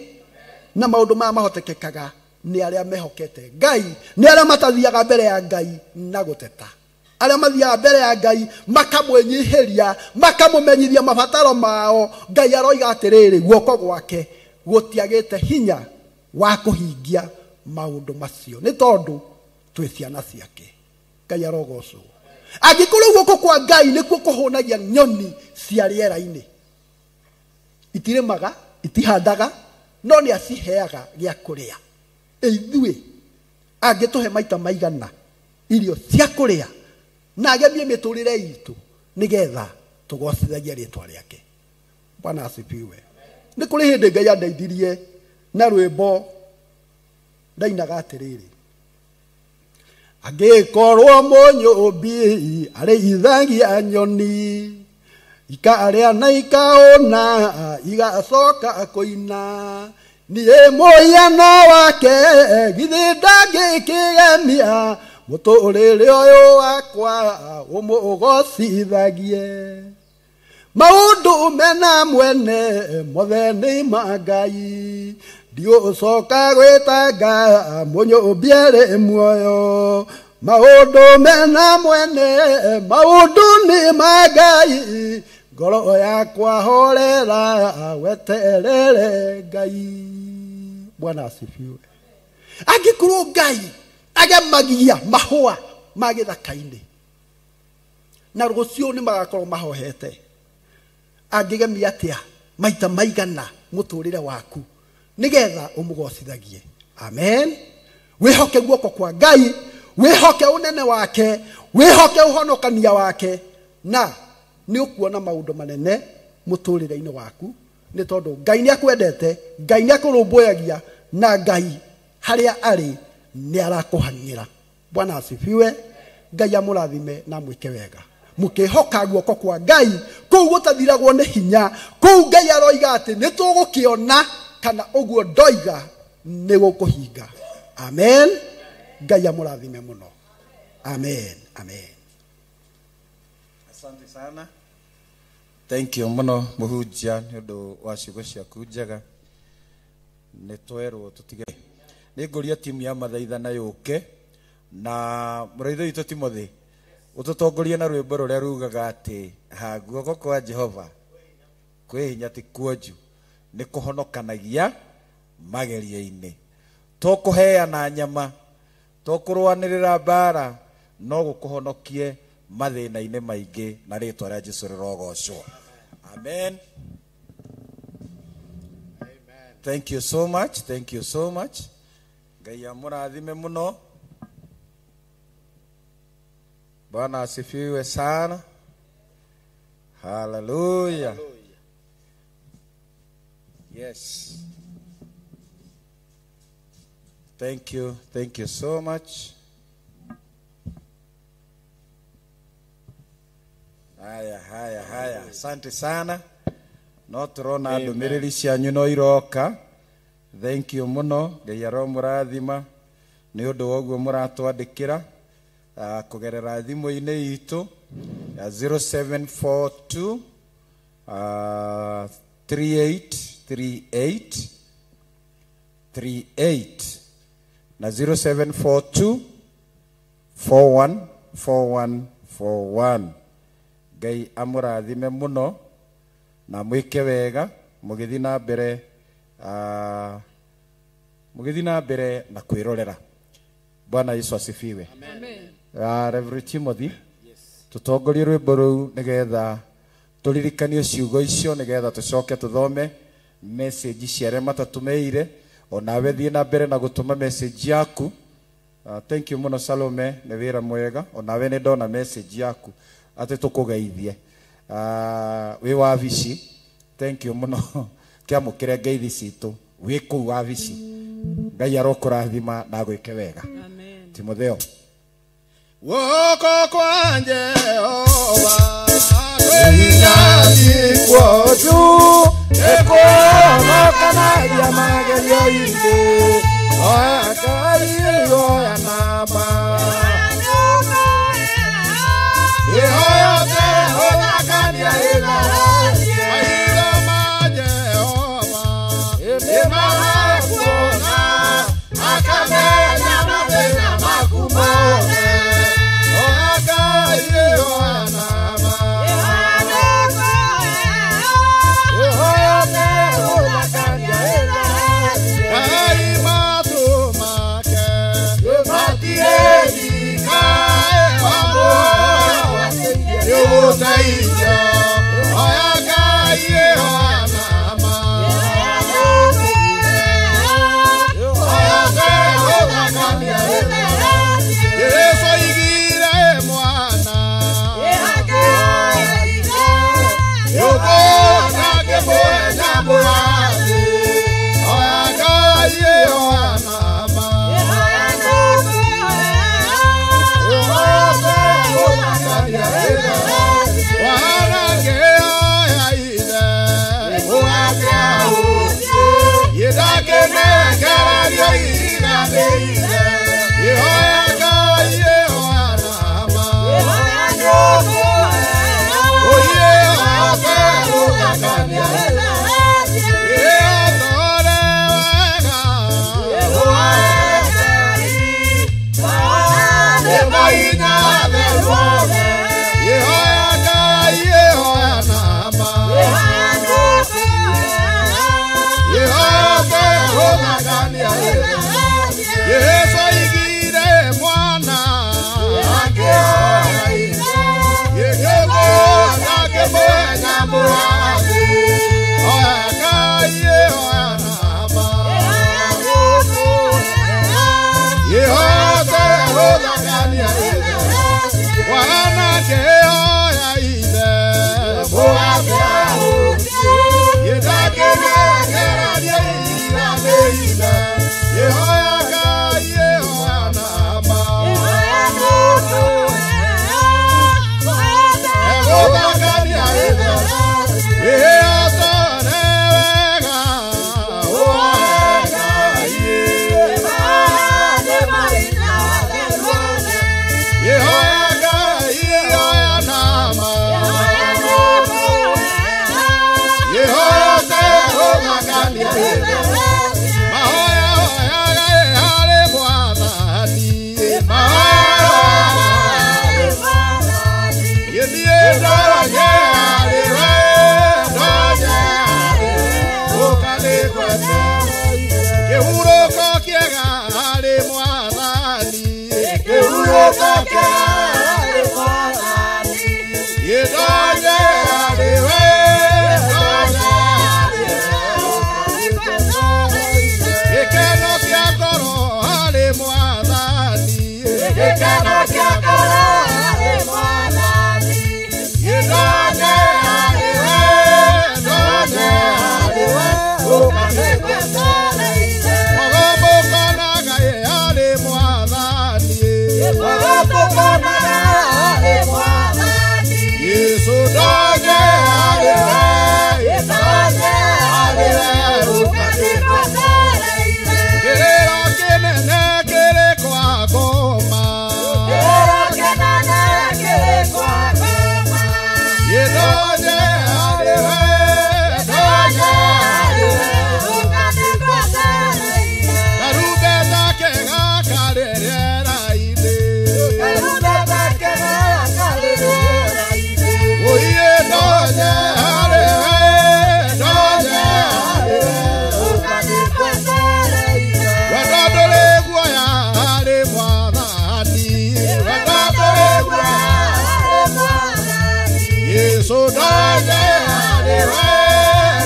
Na maũndũ maya mahotekekaga nĩ arĩa mehokete Ngai, nĩ arĩa matathiaga mbere ya Ngai na gũteta, arĩa mathiaga mbere ya Ngai makamwĩnyihĩria, makamũmenyithia mabataro mao. Ngai aroiga atĩrĩrĩ, guoko gwake gũtiagĩte hinya wa kũhingia maũndũ macio nĩ tondũ twĩ ciana ciake. Ngai arogocwo. Angĩkorwo guoko kwa Ngai nĩkuo kũhũnagia nyoni cia rĩera-inĩ, itirĩmaga, itihandaga, no nĩ aciheaga gĩa kũrĩa. Ithuĩ angĩtũhe maita maigana irio cia kũrĩa na agemie mĩtũrĩre itũ, Nĩgetha tũgocithagia rĩtwa rĩake. Bwana asifiwe. Nĩ kũrĩ hĩndĩ Ngai andeithirie na rwĩmbo ndainaga atĩrĩrĩ, angĩkorwo mũnyũmbi arĩithagia nyoni ikarĩa na ikaũna igacoka kũina, niĩ mũhiano wake githĩ ndangĩkĩgemia mũtũrĩre ũyũ wakwa ũmũgocithagie. Maũndũ mena mwene mothe nĩ ma Ngai, ndiũcoka gwĩtanga mũnyũmbi arĩ muoyo. Maũndũ mena mwene maũndũ nĩ ma Ngai, ngoro yakwa horera weterere Ngai. Bwana asifiwe. Angĩkorwo Ngai agemagia mahũa ma gĩthaka-inĩ na rũciũ nĩ magakorwo mahohete, angĩgemia atĩa maita maigana mũtũrĩre waku nĩgetha ũmũgocithagie. Amen. Wĩhoke guoko kwa Ngai, wĩhoke ũnene wake, wĩhoke ũhonokania wake, na nĩ ũkuona maũndũ manene mũtũrĩre-inĩ waku, nĩ tondũ Ngai nĩ akwendete, Ngai nĩ akũrũmbũyagia, na Ngai harĩa arĩ nĩ arakũhang'ĩra. Bwana asifiwe. Ngai amũrathime na mwĩke wega. Mũkĩhoka guoko kwa Ngai kũu gũtathiragwo nĩ hinya, kũu Ngai aroiga atĩ nĩ tũgũkĩona kana ũguo ndoiga nĩ gũkũhinga. Amen. Ngai amũrathime mũno. Amen. Amen. Asante sana. Thank you mũno mũhunjia nĩ ũndũ wa ciugo ciaku njega. Nĩ twerwo tũtige. Nĩ ngũria timu ya mathaithana yũke na mũraithi witũ Timothy ũtũtongorie na rwĩmbo rũrĩa rugaga atĩ ha guoko kwa Jehova kwĩ hinya ti kuonju nĩ kũhonokanagia magerio-inĩ. To kũheana nyama, to kũrũanĩrĩra mbara, no gũkũhonokie mathĩna-inĩ maingĩ na rĩtwa rĩa Jesũ rĩrogocwo. Amen. Thank you so much. Thank you so much. Ngai amũrathime mũno. Bwana asifiwe sana. Hallelujah. Yes. Thank you. Thank you so much. Haya, haya, haya. Asante sana. No turona ndũmĩrĩri cianyu no iroka. Thank you mũno. Ngai aromũrathima nĩ ũndũ wa ũguo mũratwandĩkĩra kũgerera thimũ-inĩ itũ ya 0742 3838 38 na 0742 414141. Ngai amũrathime mũno na mwĩke wega mũgĩthiĩ na mbere mũgĩthiĩ na mbere na kwĩrorera. Bwana Yesu asifiwe. Amen. Reverend Timothy, tũtongorie rwĩmbo rũu nĩgetha tũririkanie ciugo icio nĩgetha tũcoke tũthome message cia arĩa matatũmeire. Onawe thiĩ na mbere na gũtũma message yaku. Thank you mũno Salome, nĩ wĩra mwega. Onawe nĩ ndona message yaku atĩ tũkũgeithie. Wĩ wabici, thank you mũno. Kĩamũkĩre ngeithi citũ wĩ kũu wabici. Ngai arokũrathima na agwĩke wega. Amen. Timotheo. Guoko kwa Jehova kwĩ hinya ti kuonju, nĩkũhonokanagia magerio-inĩ. Oya Ngai oya namba, ĩhoyote ũthakania ĩtharangie. Maitho ma Jehova nĩmarakuona, akamenya mathĩna maku mothe. Oya Ngai oya namba, ĩhoyote ũthakania ĩtharangie. Ngai matũ make matirĩrika, nĩũgũteithio. Oya Ngai oya namba, ĩhoyote ũthakania ĩtharangie. Jesũ aigire mwana Gĩkeno kĩa ngoro harĩ Mwathani. Gĩtonye harĩ we, tonye harĩ we, ũka nĩngwetereire. Mũgomũkonaga harĩ Mwathani. Mũgomũkonaga harĩ Mwathani. Yesu tonye harĩ we, Gĩtonye harĩ we, ũka nĩngwetereire. Kĩrĩro kĩnene kĩrĩ kwa ngoma. Kĩrĩro kĩnene kĩrĩ kwa ngoma. Gĩtonye harĩ we, Gĩtonye harĩ we, ũka nĩngwetereire. Karumbeta kega karĩ rĩera-inĩ. Karumbeta kega karĩ rĩera-inĩ. Ũiĩ tonye harĩ we, tonye harĩ we. Ũka nĩngwetereire. Wendo ndũrĩ guoya harĩ Mwathani. Wendo ndũrĩ guoya Harĩ Mwathani. Yesu tonye harĩ we,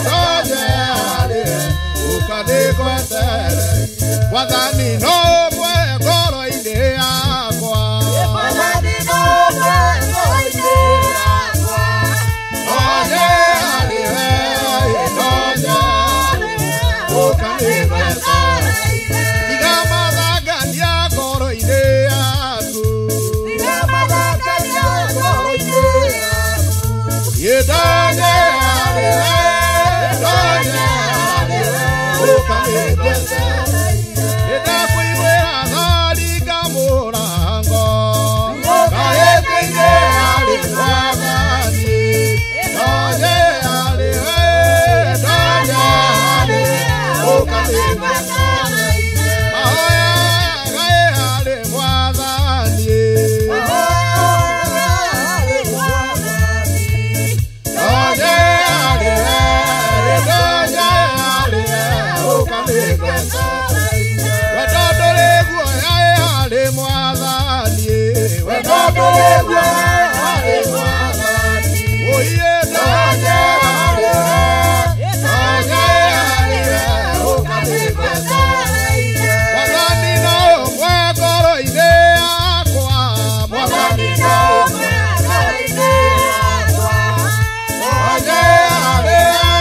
tonye harĩ we, ũka nĩngwetereire. Mwathani no ũmwe ngoro-inĩ yakwa. Mwathani no ũmwe ngoro-inĩ yakwa. Tonye harĩ we, tonye harĩ we, ũka nĩngwetereire. Tiga mathangania ngoro-inĩ yaku. Tiga mathangania ngoro-inĩ yaku. Gĩtonye harĩ we, tonye harĩ we, ũka nĩngwetereire. Nĩndakũiguĩra tharinga mũrango. Kaĩtĩire harĩ Mwathani. Tonye harĩ we, tonye harĩ we, ũka nĩngwetereire. Mahoya gaĩ harĩ Mwathani. Tonye harĩ we, tonye harĩ we, ũka nĩngwetereire. Wendo ndũrĩ guoya harĩ Mwathani. Wendo ndũrĩ guoya harĩ Mwathani. Ũiĩ tonye harĩ we, tonye harĩ we, ũka nĩngwetereire. Mwathani no ũmwe ngoro-inĩ yakwa. Mwathani no ũmwe ngoro-inĩ yakwa. Tonye harĩ we,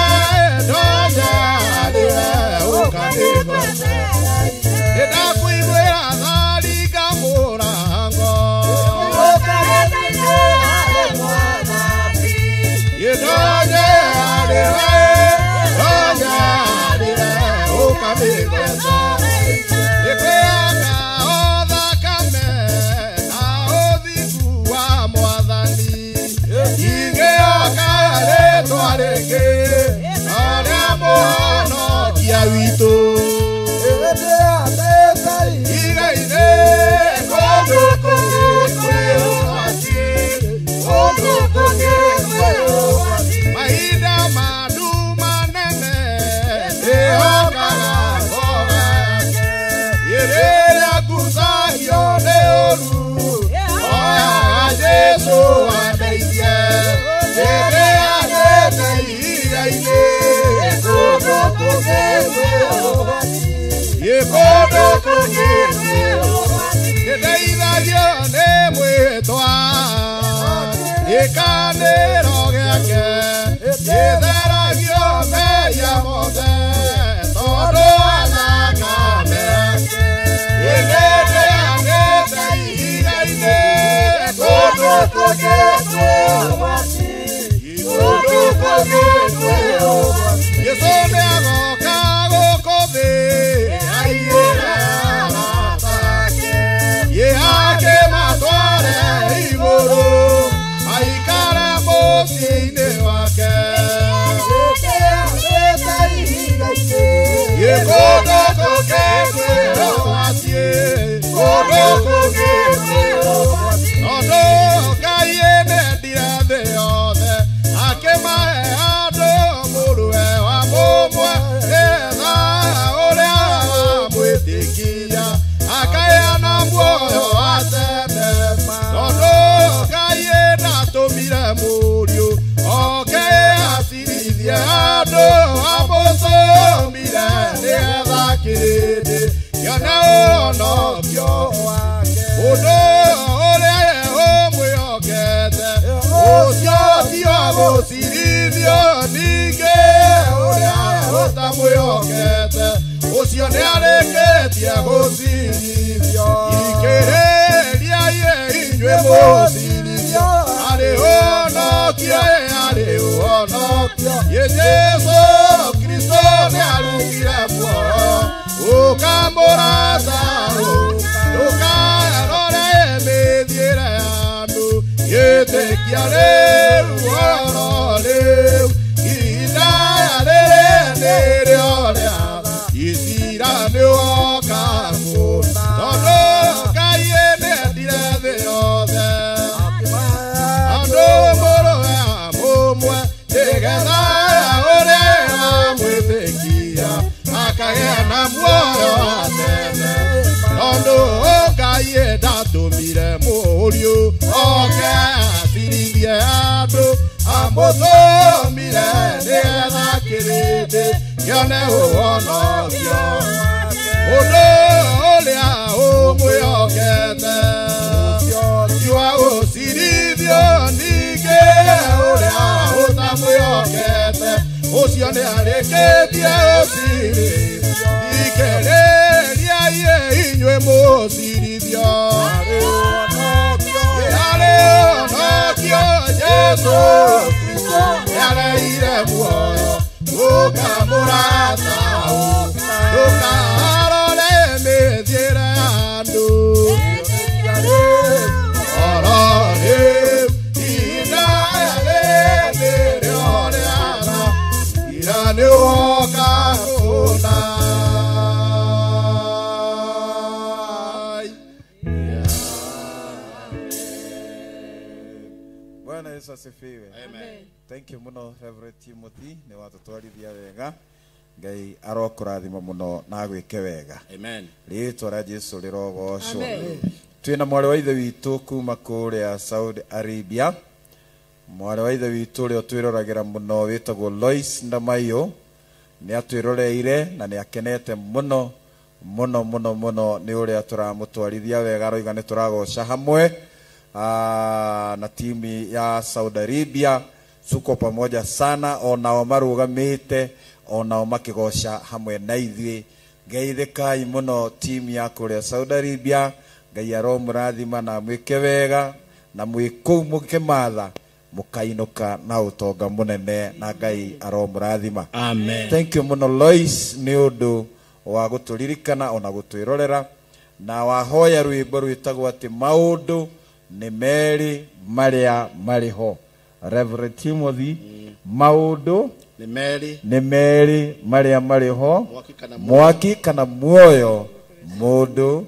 tonye harĩ we, ũka nĩngwetereire. Nĩndakũiguĩra tharinga mũrango. Gĩtonye harĩ we, tonye harĩ we, ũka nĩngwetereire. Nĩkwĩhaka o thakame na ũthingu wa Mwathani. Ingĩoka rĩtwa rĩngĩ, o rĩa Mũhonokia witũ. Iga-inĩ kũndũ kũngĩ kwĩ ũgwati, kũndũ kũngĩ kwĩ ũgwati. Mahinda ma nduma nene ndĩhokaga ngoro yake. Rĩrĩa ngucagio nĩ ũũru, oyaga Jesũ andeithie. Rĩrĩa iria-inĩ, kũndũ kũngĩ kwĩ ũgwati. Kũndũ kũngĩ kwĩ ũgwati. Nĩndeithagio nĩ mwĩtwa, gĩkanĩro gĩake. Gĩtheragio mehia mothe, tondũ wa thakame yake. Gĩgĩteanĩte ihiga-inĩ, kũndũ kũngĩ kwĩ ũgwati. Kũndũ kũngĩ kwĩ ũgwati. Jesũ nĩagoka gũkũ thĩ, aiyũre arata ake. Ye akĩmatware igũrũ, aikare gũcirithio ningĩ ũrĩa ũtamwĩhokete ũcio nĩarĩkĩtie gũcirithio ikĩrĩria inyuĩ mũcirithio arĩ ũhonokio arĩ ũhonokio ye Jesũ Kristo nĩarugire muoyo ũkamũrata ndũkarore mĩthiĩre ya andũ gĩtĩkia rĩu oro rĩu ihinda rĩrĩ nĩrĩo rĩatha icira nĩwoka kũna tondũ Ngai nĩendire thĩ yothe andũ mũrũwe mũmwe nĩgetha ũrĩa amwĩtĩkia akagĩa na muoyo wa tene tondũ Ngai ndatũmire mũriũ oke acirithie andũ amũtũmire nĩgetha kĩrĩndĩ kĩone ũhonokio mũndũ ũrĩa ũmwĩhokete ti wa gũcirithio ningĩ ũrĩa ũtamwĩhokete ũcio nĩarĩkĩtie gũcirithio ikĩrĩria inyuĩ mũcirithio arĩ ũhonokio Jesũ Kristo nĩareire muoyo ũkamũrata ndũkarore mĩthiĩre ya andũ oro rĩu ihinda rĩrĩ nĩrĩo rĩatha ira nĩwoka kũna. Bwana Yesu asifiwe. Amen. Thank you muno Reverend Timothy nĩ watũtwarithia wega. Ngai arokũrathima mũno na agwĩke wega. Amen. Rĩtwa rĩa Jesũ rĩrogocwo. Twĩna mwarĩ wa ithe witũ kuma kũrĩa Saudi Arabia. Mwarĩ wa ithe witũ ũrĩa ũtwĩroragĩra mũno wĩtagwo Lois Ndamaiyũ nĩ atwĩroreire na nĩ akenete mũno mũno mũno mũno nĩ ũrĩa tũramũtwarithia wega aroiga nĩ tũragoca hamwe na timu ya Saudi Arabia tuko pamoja sana onao marũgamĩte onao makĩgoca hamwe na ithuĩ. Ngeithĩkai mũno timu ya kũrĩa Saudi Arabia. Ngai aromũrathima na mwĩke wega na mwĩ kũu mũkĩmatha mũkainũka na ũtonga mũnene na Ngai aromũrathima. Amen. Thank you mũno Lois nĩ ũndũ wa gũtũririkana ona gũtwĩrorera na wahoya rwĩmbo rwĩtagwo atĩ maũndũ nĩ merĩ marĩa marĩ ho. Reverend Timothy, maũndũ nĩ merĩ nĩ merĩ marĩa marĩ ho, mwaki kana muoyo mũndũ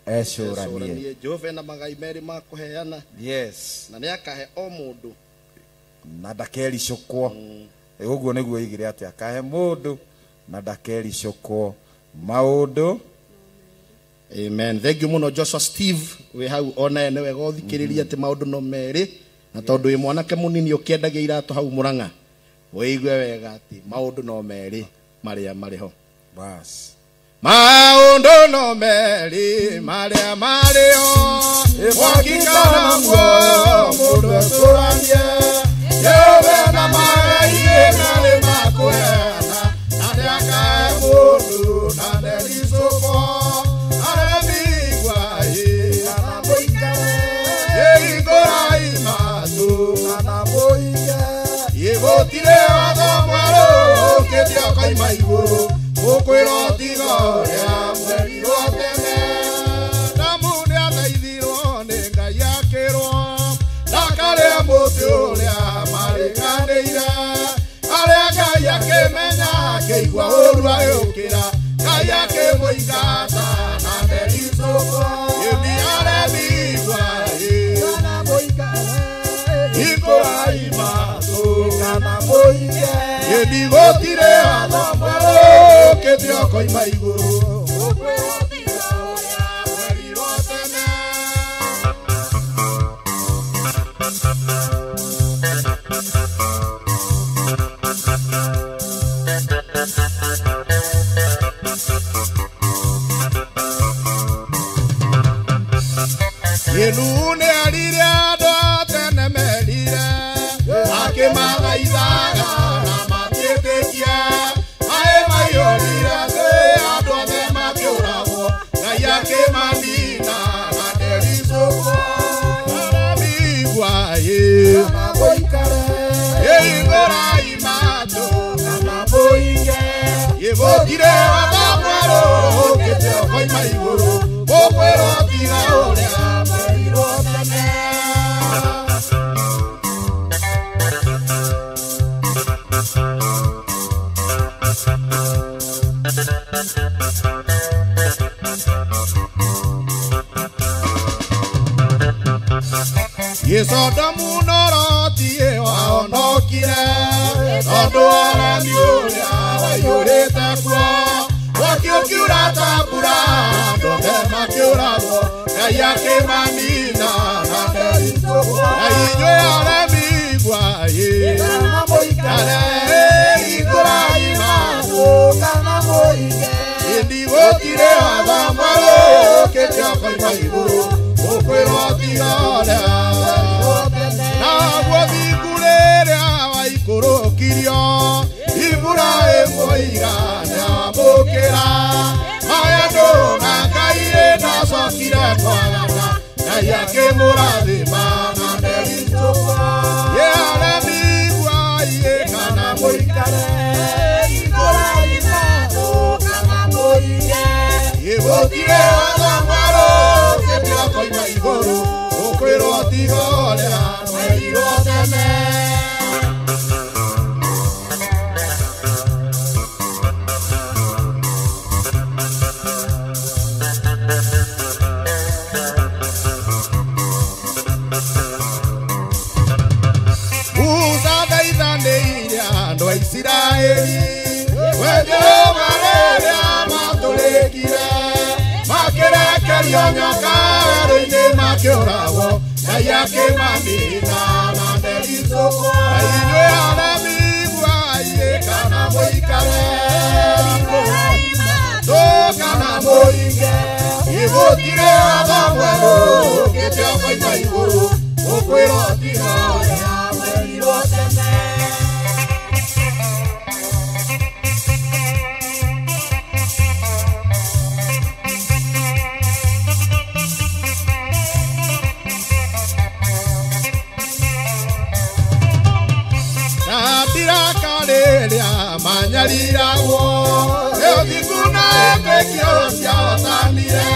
ecũranie. Jehova ena magai merĩ ma kũheana. Yes. Na nĩakahe o mũndũ na ndakericũkwo. Ũguo nĩguo oigire atĩ akahe mũndũ na ndakericũkwo maũndũ. Amen. Thank you muno Joshua Steve we hau ona nĩ wega ũthikĩrĩrie atĩ maũndũ no merĩ na tondũ wĩ mwanake mũnini ũkĩendagia iratũ hau Mũrang'a ũigue wega atĩ maũndũ no merĩ marĩa marĩ ho. Bas. Maũndũ no merĩ marĩa marĩ ho mwaki kana muoyo mũndũ ecũranie Jehova na magai merĩ ma kũheana na nĩakahe mũndũ na ndericũkwo aremigwa kana mũikare ĩhingũrai matũ kana mũige gũtirĩ watho mwerũ ũkĩte ũkoima igũrũ ũkwĩrwo tiga ũrĩa mwerirwo tene. Adamu nĩathaithirwo nĩ Ngai akĩrwo ndakarĩe mũtĩ ũrĩa marĩkanĩire arĩa Ngai akĩmenya akĩigua ũũru agĩũkĩra Ngai akĩmũingata na ndericũkwo ĩndĩ aremigwa kana mũikare hingũrai matũ kana mũige ĩndĩ gũtirĩ watho mwerũ ũkĩte ũkoima igũrũ ũkwĩrwo tiga ũrĩa mwerirwo tene. Inu nĩ arire andũ a tene merire akĩmathaithaga na matiĩtĩkia maĩ maiyũrire thĩ andũ othe makĩũragwo Ngai akĩmanina na ndericũkwo aramigua ĩ ĩhingũrai matũ kana mũige gĩgũtirĩ watho mwerũ ũkĩte ũkoima igũrũ mũkwĩrwo tiga ũrĩa mwerirwo tene. Sodomu no Loti wahonokire tondũ ũremi ũrĩa waiyũrĩte kuo mwaki ũkiura ta mbura andũ othe makĩũragwo Ngai akĩmanina na ndericũkwo na inyuĩ aremi iguai hingũrai matũ kana mũige ĩndi gũtirĩ watho mwerũ ũkĩte ũkoima igũrũ ũkwĩrwo tiga ũrĩa naguo thingu rĩrĩa waikũrũkirio Iburahĩmu oiga nĩamũkĩra maĩ andũ na Ngai ndacokire kwagana Ngai akĩmũrathima na ndericũkwo ĩ aremi iguai kana mũikare hingũrai matũ kana mũige gũtirĩ watho mwerũ ũkĩte ũkoima igũrũ ũkwĩrwo tiga ũrĩa mwerirwo tene. Musa thaithanĩire andũ a Isiraeli we Jehova rĩrĩa matũrĩkire makĩrekerio nyoka werũ-inĩ makĩũragwo Ngai akĩmanina na ndericũkwo na inyuĩ aremi iguai kana mũikare matũ kana mũige gũtirĩ watho mwerũ ũkĩte ũkoima igũrũ ũkwĩrwo tiga ũrĩa mwerirwo tene. Rĩrĩa manyariragwo nĩ ũthingu na wĩtĩkio ciahotanire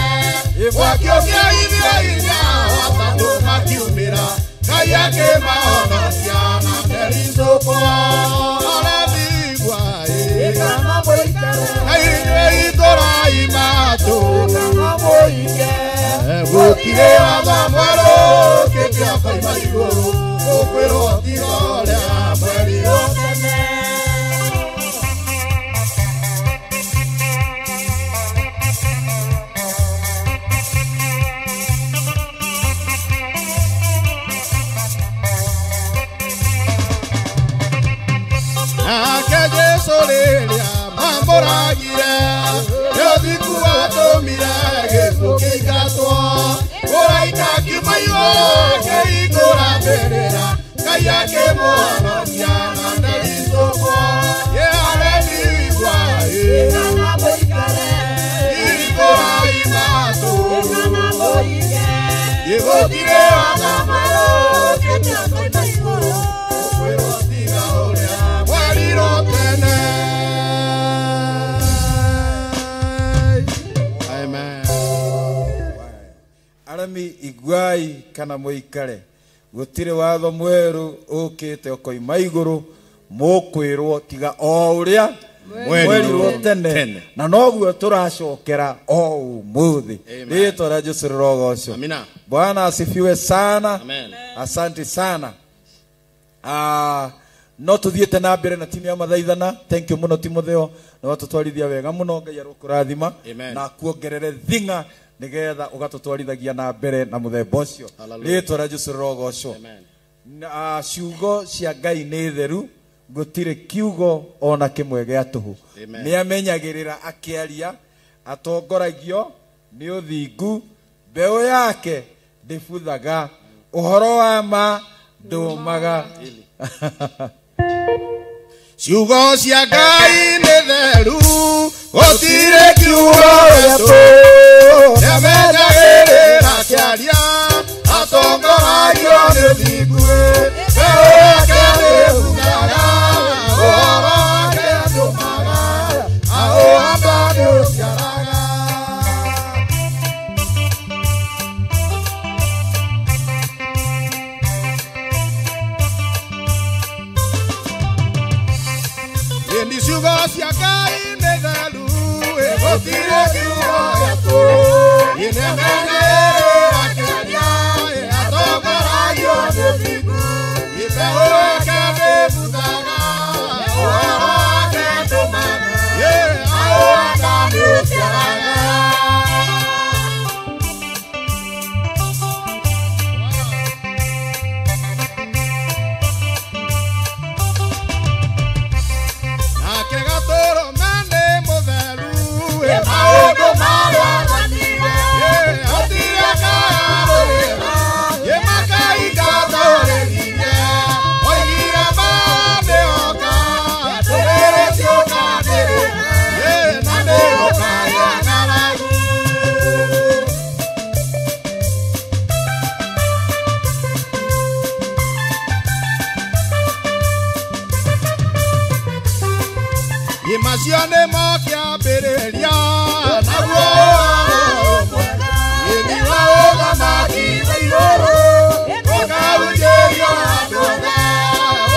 mwaki ũkĩaithia hinya watatũ makiumĩra Ngai akĩmahonokia na ndericũkwo aremi iguai na inyuĩ hingũrai matũ gũtirĩ watho mwerũ ũkĩte ũkoima igũrũ ũkwĩrwo tiga ũrĩa mwerirwo tene. Nake Jesũ rĩrĩa mamũragire nĩ ũthingu watũmire gĩkuũ kĩingatwo mũraika akiuma igũrũ akĩhingũra mbĩrĩra Ngai akĩmũhonokia na ndericũkwo ĩ aremi iguai hingũrai matũ gũtirĩ watho mwerũ ũkĩte ũkoima igũrũ ũkwĩrwo tiga ũrĩa mwerirwo tene. Amen. Aremi iguai kana mũikare gũtirĩ watho mwerũ ũkĩte ũkoima igũrũ mũkwĩrwo tiga o ũrĩa mwerirwo tene na noguo tũracokera o ũmũthĩ. Rĩtwa rĩa Jesũ rĩrogocwo. Bwana asifiwe sana. Amen. Asante sana. No tuthiĩte na mbere na timu ya mathaithana. Thank you mũno Timotheo nĩ watũtwarithia wega mũno. Ngai arokũrathima na kuongerere thinga nigetha ũgatũtwarithagia na mbere na mũthemba ũcio. Rĩtwa rĩa Jesũ rĩrogocwo. Ciugo cia Ngai nĩ theru gũtirĩ kiugo ona kĩmwe gĩa tũhũ. Nĩ amenyagĩrĩra akĩaria, atongoragio nĩ ũthingu, mbeũ yake ndĩbuthaga, ũhoro wa ma Ndũmaga. Ciugo cia Ngai nĩ theru, gũtirĩ kiugo gĩtũ. Nĩamenyagĩrĩra kĩaria, atongoragio nĩ ũthingu. Mbeũ yake nĩĩbuthaga, ũhoro wake ndũmaga, aũhamba nĩũciaraga. Ĩni ciugo cia Ngai nĩ theru, gũtirĩ kiugo gĩtũ. Nĩamenyagĩrĩra kĩaria, atongoragio nĩ ũthingu. Mbeũ yake nĩĩbuthaga, ũhoro wake ndũmaga, aũhamba nĩũciaraga. Nake Gatũrũme nĩ mũtheru, maũndũ marĩa hatirĩ akarũrĩra, makaingatũrĩrire. Oigire ma nĩoka, ndũrĩrĩ ciũkanĩrĩra, na nĩgũkagĩa ng'aragu. Macio nĩmo kĩambĩrĩria, naguo ũhoro mwega nĩ wa ũthamaki wa igũrũ, ũkahunjĩrio andũ othe,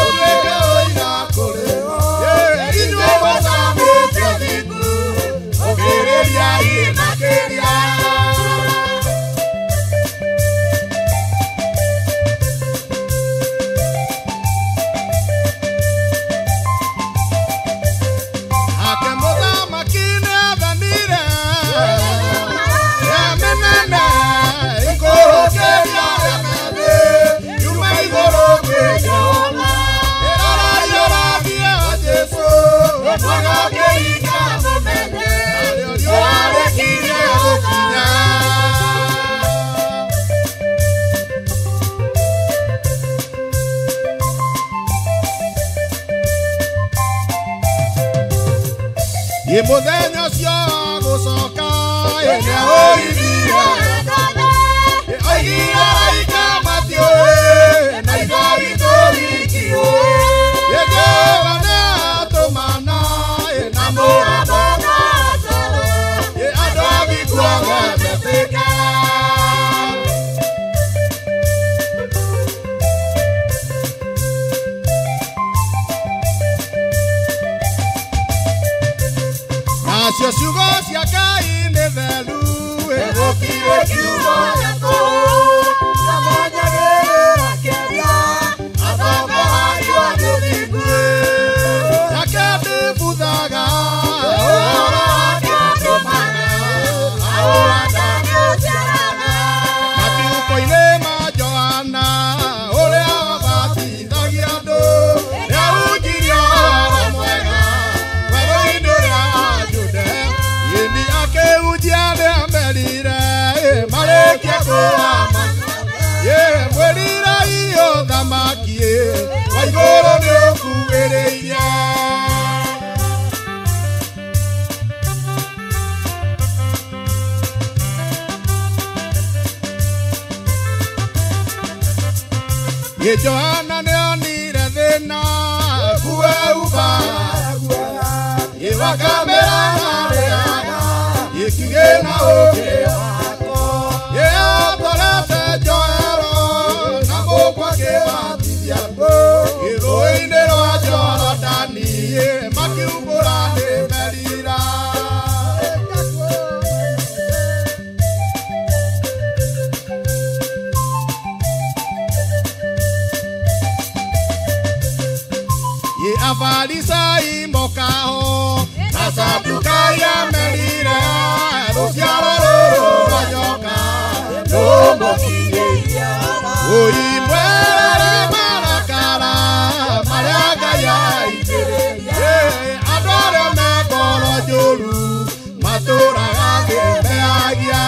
ũtuĩke ũira kũrĩ o. Inyuĩ mũcamĩte ũthingu, ũkĩrĩriai makĩria. Ake mũthamaki nĩathanire, mĩnene ikũrũkĩria methĩ, yuma igũrũ kwĩ Jehova. Ĩrorai ũrathi wa Jesũ, mũgakĩringa mũmenye, narĩo riũa rĩkirie gũkinya. Ĩ mũthenya ũcio wa gũcoka, nĩahũrithire, oigire araika matiũĩ, na Ithe witũ wiki ũĩ. Jehova nĩatũmana, na mũgambo andũ athingu othe metĩke. Nacio ciugo cia Ngai nĩ theru, gũtirĩ kiugo gĩtũ. Nĩamenyagĩrĩra kĩaria, atongoragio nĩ ũthingu. Nake ndĩbuthaga, ũhoro wake ndũmaga, aũhanda nĩũciaraga. Matukũ-inĩ ma Johana, ũrĩa wabatithagia andũ, nĩahunjirie ũhoro mwega werũ-inĩ ũrĩa wa Judea. Ĩni akĩhunjia nĩamerire, marĩkie kũhama. Mwĩrirei ũthamaki wa igũrũ nĩũkuhĩrĩirie. Johana nĩonire thĩna kueuba, ĩwakamĩra narĩaga, ĩkigĩ na ũkĩ wako. Ĩatwarĩte njohero na mũkwa akĩbatithia andũ rũũĩ-inĩ rwa Jorodani, makiumbũra nĩ merira. Afarisai mokaho na Sadukai amerire, rũciaro rũrũ rwa nyoka nũmũkinyĩirie. Oi mwerere marakara marĩa Ngai aitĩrĩrie, andũ arĩa me ngoro njũru matũraga thĩ meagia.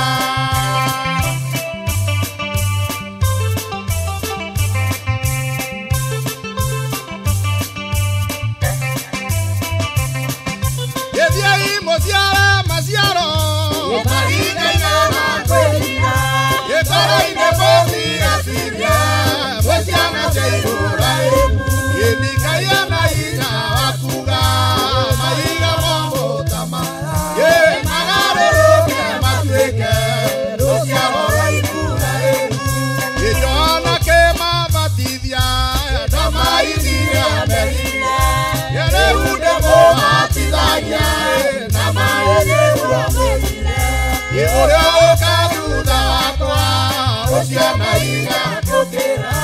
Igatũkĩra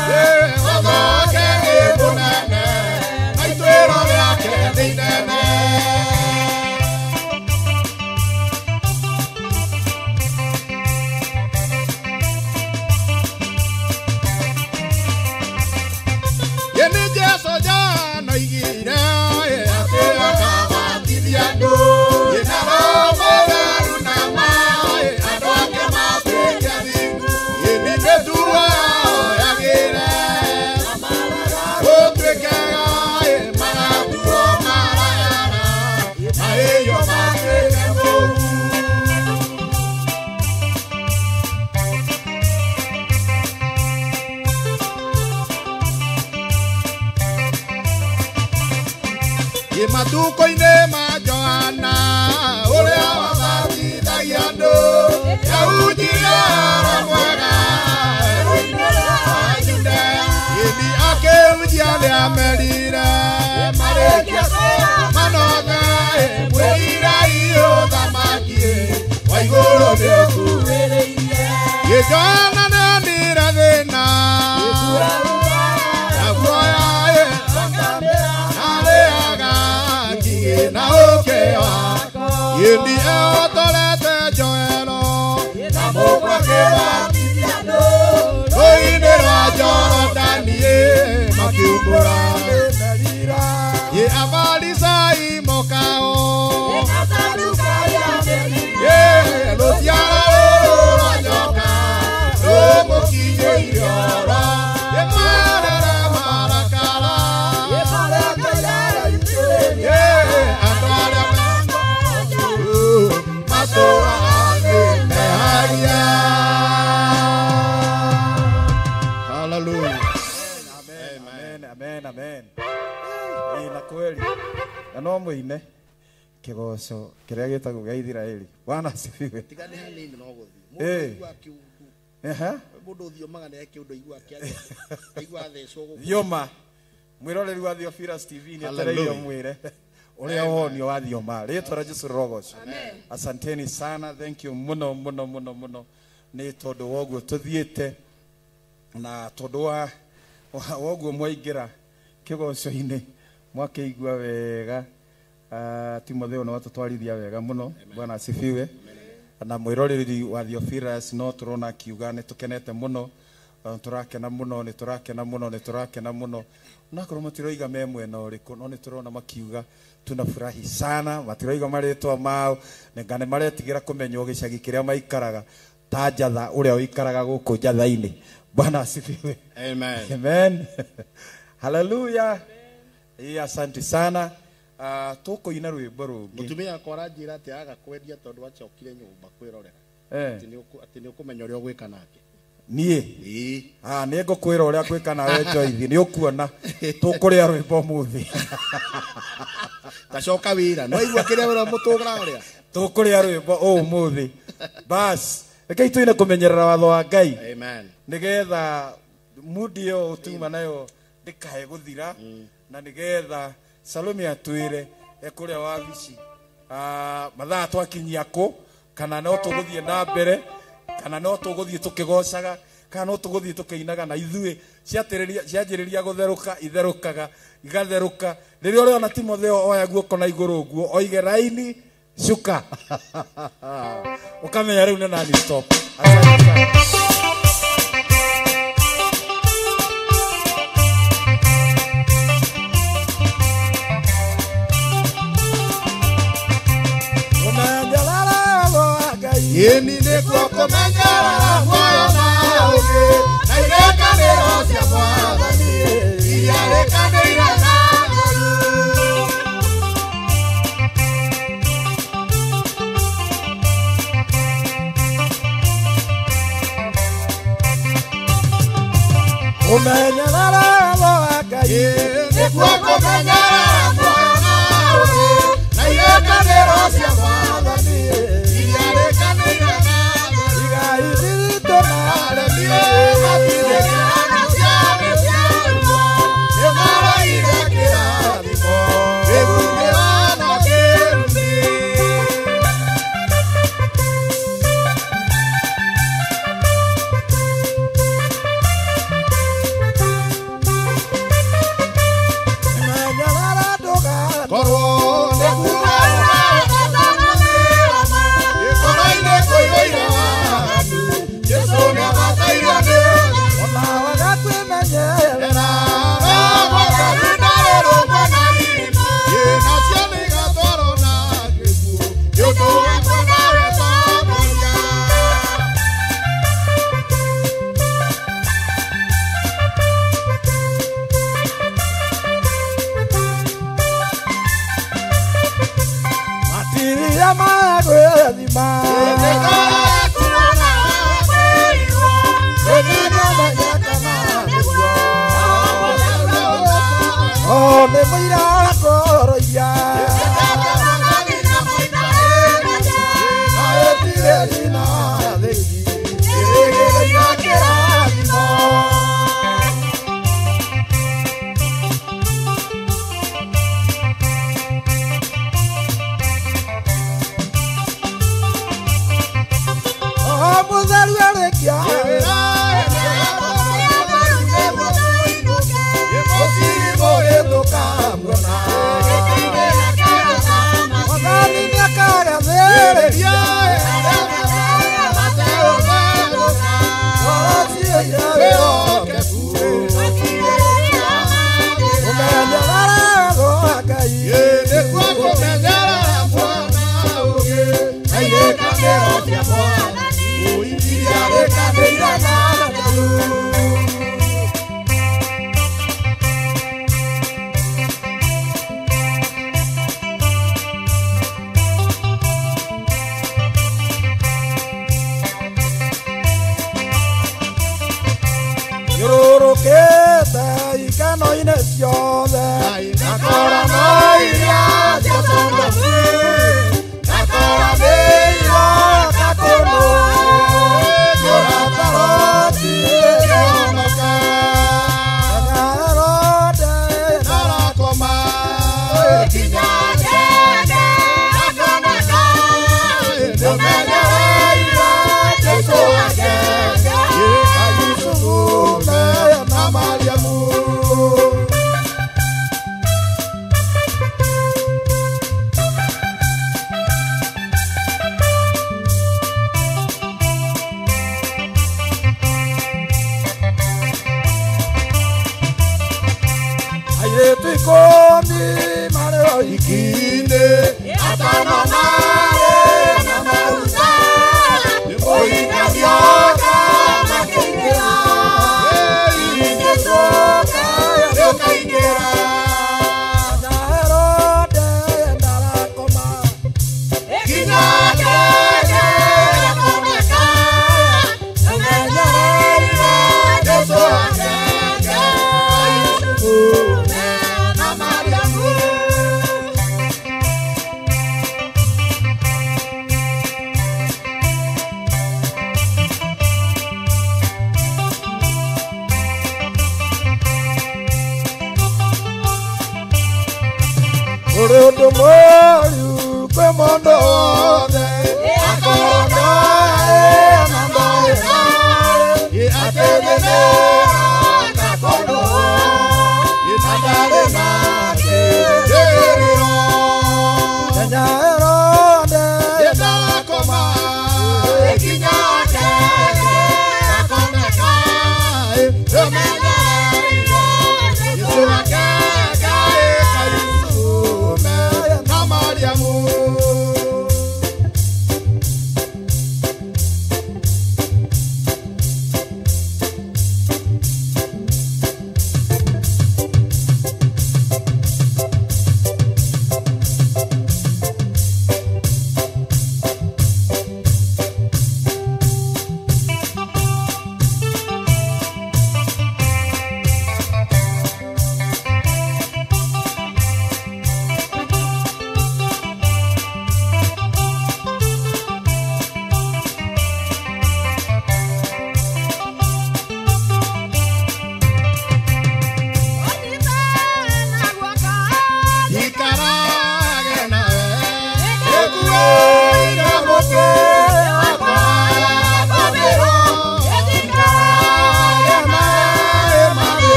watho wake nĩ mũnene na ituĩro rĩake nĩ inene. Yeni Jesu jana igire atĩ akabatithia andũ na Roho Mũtheru na maĩ andũ ake matuĩke athingu. Yeni mĩtugo yagĩre gũtuĩke gaĩ magatuo marayara na ĩyo matuĩke mũru. Matukũ-inĩ ma Johana ũrĩa wabatithagia andũ yahunjirie ũhoro mwega werũ-inĩ wa Judea. Ĩni akĩhunjia nĩamerire marĩkia manothe mwĩrirei ũthamaki wa igũrũ nĩũkuhĩrĩirie. Johana nĩonire thĩna na guoya arĩaga ngigĩ na ũũkĩ wakwa. Ĩni ehotorete njohero na mũkwa akĩbatithia andũ rũũĩ-inĩ rwa Jorodani makiumbũra Ye Afarisai mokao ye rũciaro rũrũ rwa nyoka rũmũkinyĩire oro ye mwarere marakara ye andũ arĩa matũũraga thĩ mehagia. Hallelujah. Amen, amen, amen. Ĩĩ na kweli na no mũine kĩgoco kĩrĩa gĩtagwo gĩa Ithiraeli. Bwana asifiwe. Tigane hanini no gũthiĩ. Eh. Mũndũ aigua kiundu. Ehe. Mũndũ ũthiomaga nĩ kĩũndũ aigua akĩaria. Aigua athecwo gũkũ. Thioma mwĩroreri wa Theophilus TV nĩ etereire Hallelujah. mwĩre ũrĩa wonio wa thioma. Rĩtwa rĩa Jesu rĩrogocwo. Asanteni sana, thank you mũno mũno mũno mũno nĩ tondũ wa ũguo tũthiĩte na tondũ wa ũguo mwaingĩra kĩgoco-inĩ mwakĩigua wega. Timotheo nĩ watũtwarithia wega mũno. Bwana asifiwe. Na mwĩroreri wa Theophilus no tũrona akiuga nĩ tũkenete mũno, tũrakena mũno, nĩ tũrakena mũno, nĩ tũrakena mũno. Onakorwo matiroiga me mwena ũrĩkũ, no nĩ tũrona makiuga tunafurahi sana, matiroiga marĩtwa mao, nĩnga nĩ maretigĩra kũmenywo gĩcagi kĩrĩa maikaraga ta Njatha ũrĩa ũikaraga gũkũ Njatha-inĩ. Bwana asifiwe. Amen. Amen. Hallelujah. Ĩĩ asante sana. Tũkũina rwĩmbo rũngĩ. Mũtumia akwa aranjĩra atĩ aga kwendia tondũ acokire nyũmba kwĩrorera. Eh. Atĩ nĩ ũkũmenya ũrĩa ũgwĩka nake. Niĩ Ĩĩ. Nĩ ngũkwĩra ũrĩa ngwĩka nawe Joyce, nĩ ũkuona tũkũrĩa rwĩmbo ũmũthĩ. Tacoka wĩra. No igua kĩrĩa wĩra mũtũgũra ũrĩa. Tũkũrĩa rwĩmbo ũmũthĩ. Bas, rekei tũine kũmenyerera watho wa Ngai. Amen. Nĩgetha mudi ĩyo tuma nayo ndĩkae gũthira na nĩgetha Salome atwĩre ekũrĩa wabici mathaa twakinyia kũ kana no tũgũthiĩ na mbere kana no tũgũthiĩ tũkĩgocaga kana no tũgũthiĩ tũkĩinaga na ithuĩ cianjĩrĩria gũtherũka itherũkaga igatherũka rĩrĩa ũrĩona Timotheo oya guoko na igũrũ ũguo oige raini cuka ũkamenya rĩu nĩ nani stop. Asante sana. Ĩni nĩkuo kũmenyerera muoyo na ũũgĩ na irĩkanĩro cia Mwathani iria rĩkanĩire na theru. Kũmenyerera watho wa Ngai Nĩkuo kũmenyerera muoyo na ũũgĩ na irĩkanĩro cia Mwathani iria rĩkanĩire na theru. Igai ritũ na Aremi matirĩ kĩhano cia nĩmaroire kĩrathimo kĩgungĩra na kĩrumi.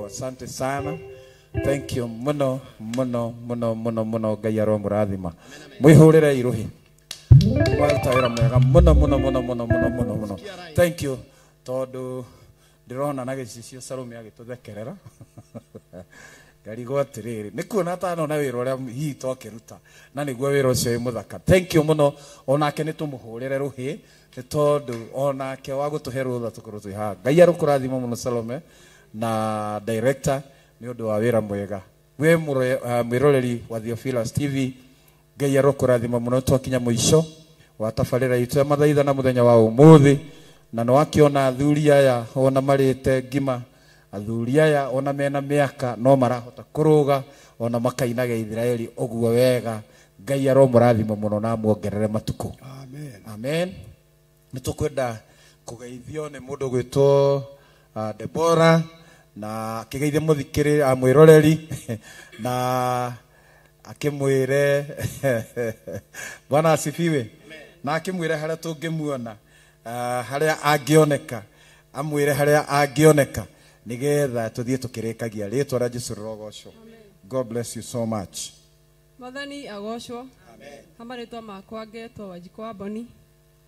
Asante sana. Thank you muno muno muno muno muno Ngai aromurathima. Mwihurire iruhi. Mwaruta wira mwega muno muno muno muno muno muno muno. Thank you tondu ndirona na gicicio Salome agituthekerera. Ngarigwo atiriri ni kuona atanona wira uria hihi twakiruta na niguo wira ucio wi muthaka. Thank you muno onake ni tumuhurire ruhi ni tondu onake wa gutuhe rutha tukorwo twi haha. Ngai arokurathima muno Salome na director ni undu wa wira mwega. We mwiroreri wa Theophilus TV, Ngai arokurathima muno twakinya muico wa tabarira itu ya mathaitha na muthenya wa umuthi, na no akiona athuri aya ona marite ngima, athuri aya ona mena miaka no marahota kuruga ona makainaga Israeli uguo wega. Ngai aromurathima muno na amuongerere matuku. Amen. Amen. Nitukwenda kugeithio ni mundu gwitwo Deborah na akigeithia muthikiri amwiroreri na akimwire Bwana asifiwe, na akimwire haria tungimuona, haria angioneka, amwire haria angioneka nigetha tuthie tukirikagia ritwa ria Jesu rirogocwo. God bless you so much. Mwathani agocwo. Amen. Hamaritwa makwa ngetwo Wanjikũ wa Mboni,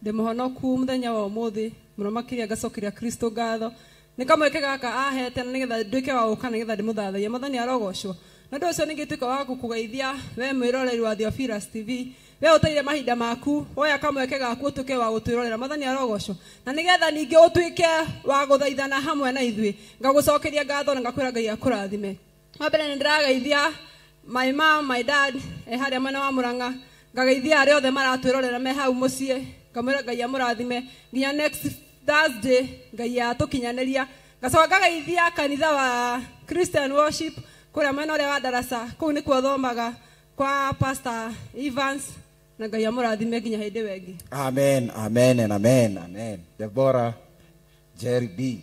ndi muhonoku muthenya wa umuthi muno makiria ngacokeria Kristo ngatho ni kamweke gaka ahete na nigetha nduike wa guka nigetha ndimuthathaie. Mwathani arogocwo. Na ndu ucio ningituika wa gukugeithia we mwiroreri wa Theophilus TV, we uteire mahinda maku woya kamweke gaku utuike wa gutwirorera. Mwathani arogocwo. Na nigetha ningi utuike wa guthaithana hamwe na ithuĩ, ngagucokeria ngatho na ngakwira Ngai akurathime. Wa mbere ni ndĩrageithia my mom, my dad haria mwena wa Murang'a, ngageithia aria othe maratwirorera me hau muciĩ, ngamwĩra Ngai amũrathime nginya next Thursday Ngai atũkinyanĩria. Ngacoka ngageithia kanitha wa Christian Worship kũrĩa mwena ũrĩa wa Darasa, kũu nĩkuo thomaga kwa Pastor Evans, na Ngai amũrathime nginya hĩndĩ ĩyo ĩngĩ. Amen, amen and amen, amen. Deborah Jerry B.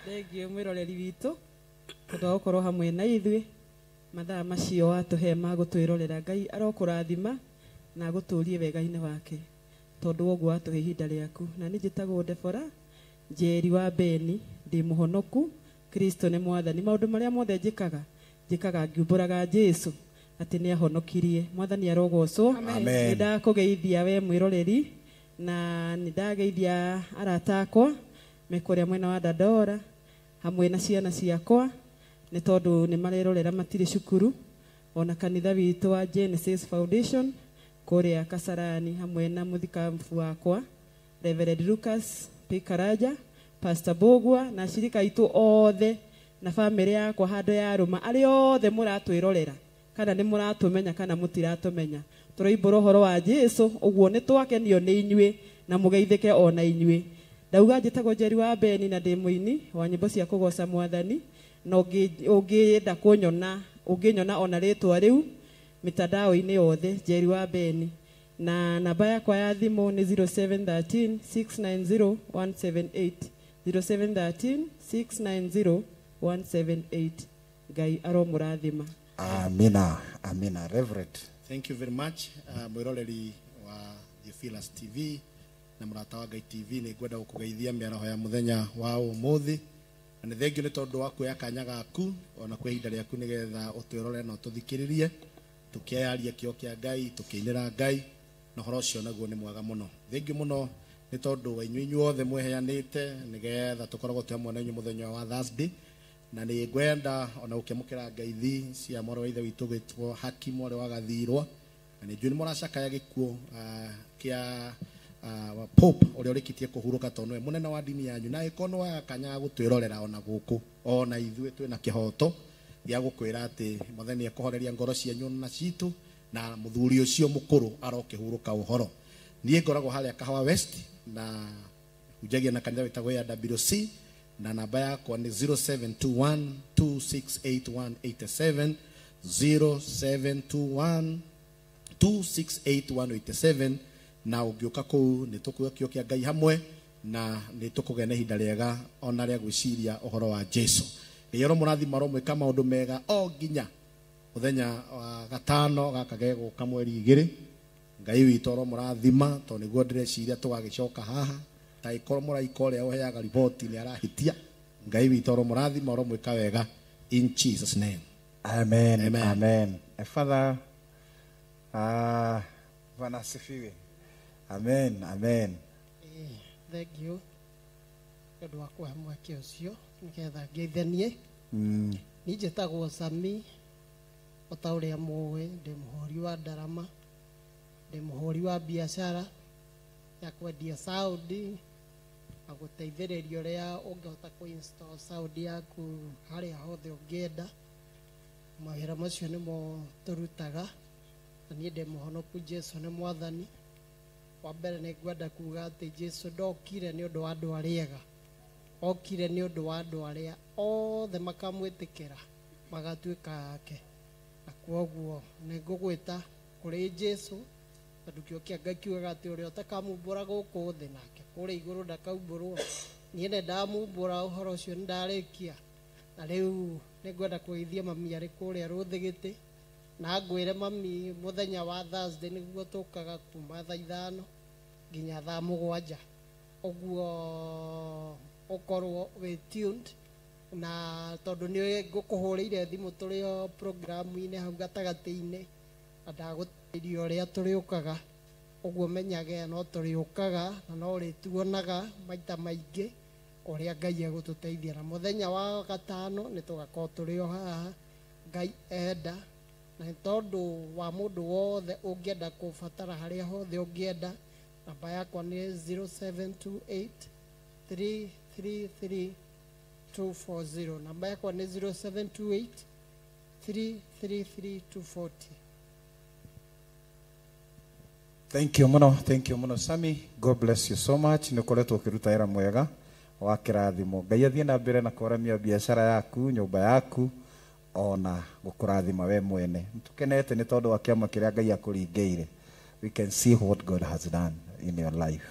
Thengio mwĩroreri witũ tondũ wa gũkorwo hamwe na ithuĩ mathaa macio watũhe ma gũtwĩrorera. Ngai arokũrathima na agũtũrie wega-inĩ wake tondũ wa ũguo watũhe ihinda rĩaku. Na niĩ njĩtagwo Deborah Njeri wa Beni, ndĩ mũhonoku, Kristo nĩ mwathani. Maũndũ marĩa mothe njĩkaga, njĩkaga ngiumbũraga Jesu atĩ nĩ ahonokirie. Mwathani arogocwo. Amen. Nĩ ndakũgeithia we mwĩroreri, na nĩ ndageithia arata akwa me kũrĩa mwena wa Dandora hamwe na ciana ciakwa, nĩ tondũ nĩ marerorera matirĩ cukuru, ona kanitha witũ wa Genesis Foundation kũrĩa Kasarani hamwe na mũthikabu wakwa Reverend Lucas P. Karaja, Pastor Bogwa na ashirika aitũ othe na bamĩrĩ yakwa handũ ya rũma, arĩa othe mũratwĩrorera kana nĩ mũratũmenya kana mũtiratũmenya, tũroimbũra ũhoro wa Jesu ũguo nĩ twakenio nĩ inyuĩ na mũgeithĩke ona inyuĩ. Ndauga njĩtagwo Njeri wa Beni na ndĩ mũini wa nyĩmbo cia kũgoca mwathani, na ũngĩenda kũnyona, ũngĩnyona ona rĩtwa rĩu mitandao-inĩ yothe Njeri wa Beni, na namba yakwa ya thimũ nĩ 0713 690 178, 0713 690 178. Ngai aromũrathima. Amina, amina. Reverend. Thank you very much. Mwĩroreri wa Theophilus TV na mũrata wa Ngai TV, nĩ ngwenda gũkũgeithia mĩaraho ya mũthenya wa ũmũthĩ, na nĩ thengio nĩ tondũ wa kuoya kanya gaku ona kwa ihinda rĩaku nĩgetha ũtwĩrore na ũtũthikĩrĩrie tũkĩaria kĩo kĩa Ngai, tũkĩinĩra Ngai, na ũhoro ũcio naguo nĩ mwega mũno. Thengio mũno nĩ tondũ wa inyuĩ inyuothe mweheanĩte nĩgetha tũkoragwo twĩ hamwe na inyuĩ mũthenya wa Thursday, na nĩ ngwenda ona gũkĩamũkĩra ngeithi cia mwarĩ wa ithe witũ gwĩtwo Haki mwarĩ wa Gathirwa, na nĩ njũĩ nĩ mũracakaya gĩkuũ kĩa Pope ũrĩa ũrĩkĩtie kũhurũka tondũ nĩwe mũnene wa ndini yanyu, na angĩkorwo nĩ waga kanya ga gũtwĩrorera ona gũkũ, ona ithuĩ twĩna kĩhoto gĩa gũkwĩra atĩ Mwathani ekũhoreria ngoro cianyu na citũ, na mũthuri ũcio mũkũrũ arokĩhurũka ũhoro. Niĩ ngoragwo harĩa Kahawa West na hunjagia na kanitha wĩtagwo AWC, na namba yakwa nĩ 0721 268187, 0721 268187, na ũngĩũka kũu nĩ tũkuoya kĩo kĩa Ngai hamwe na nĩ tũkũgĩa na ihinda rĩega ona rĩa gwĩciria ũhoro wa Jesu. Ngai aromũrathima, aromwĩka maũndũ mega o nginya mũthenya wa gatano gaka gegũka mweri 2. Ngai witũ aromũrathima, tondũ nĩguo ndĩreciria tũgagĩcoka haha ta ĩkorwo mũraika ũrĩa ũheaga riboti nĩ arahĩtia. Ngai witũ aromũrathima, aromwĩka wega in Jesus name. Amen. Amen. Amen. Father, Bwana asifiwe. Amen, amen. Thank you nĩ ũndũ wa kũhe mweke ũcio nĩgetha ngeithanie. Niĩ njĩtagwo Sami, o ta ũrĩa mũĩ, ndĩ mũhũri wa ndarama, ndĩ mũhũri wa biacara ya kwendia saundi na gũteithĩrĩria ũrĩa ũngĩhota kũ-install saundi yaku harĩa hothe ũngĩenda. Mawĩra macio nĩmo tũrutaga, na niĩ ndĩ mũhonoku, Jesu nĩ mwathani. Wa mbere nĩ ngwenda kuga atĩ Jesu ndokire nĩ ũndũ wa andũ arĩa ega, okire nĩ ũndũ wa andũ arĩa othe makamwĩtĩkĩra magatuĩka ake. Na kwoguo nĩ ngũgwĩta kũrĩ Jesu, tondũ kĩo kĩa Ngai kiugaga atĩ ũrĩa ũtakamumbũra gũkũ thĩ nake kũrĩa igũrũ ndakaumbũrwo. Niĩ nĩ ndamumbũra ũhoro ũcio, nĩ ndarĩkia. Na rĩu nĩ ngwenda kũgeithia mami arĩ kũrĩa Rũthĩgĩtĩ, na ngwĩre mami mũthenya wa Thursday nĩguo tũkaga kuma thaa 5 nginya thaa 7, ũguo ũkorwo wĩ tuned, na tondũ nĩ ngũkũhũrĩire thimũ tũrĩ o programu-inĩ hau gatagatĩ-inĩ, na ndagũtarĩria ũrĩa tũrĩũkaga, ũguo menyage no tũrĩũkaga na no ũrĩtuonaga maita maingĩ ũrĩa Ngai egũtũteithia. Na mũthenya wa gatano nĩ tũgakorwo tũrĩ o haha Ngai enda, na nĩ tondũ wa mũndũ wothe ũngĩenda kũbatara harĩa hothe ũngĩenda, namba yakwa nĩ 0728 333 240. Namba yakwa nĩ 0728 333 240. Thank you muno, thank you muno Sami. God bless you so much. Nĩ ũkoretwo ũkĩruta wĩra mwega wa kĩrathimo. Ngai athiĩ na mbere na kũramia biacara yaku, nyũmba yaku, ona gũkũrathima we mwene. Nĩtũkenete nĩ tondũ wa kĩama kĩrĩa Ngai akũringĩire. We can see what God has done in your life.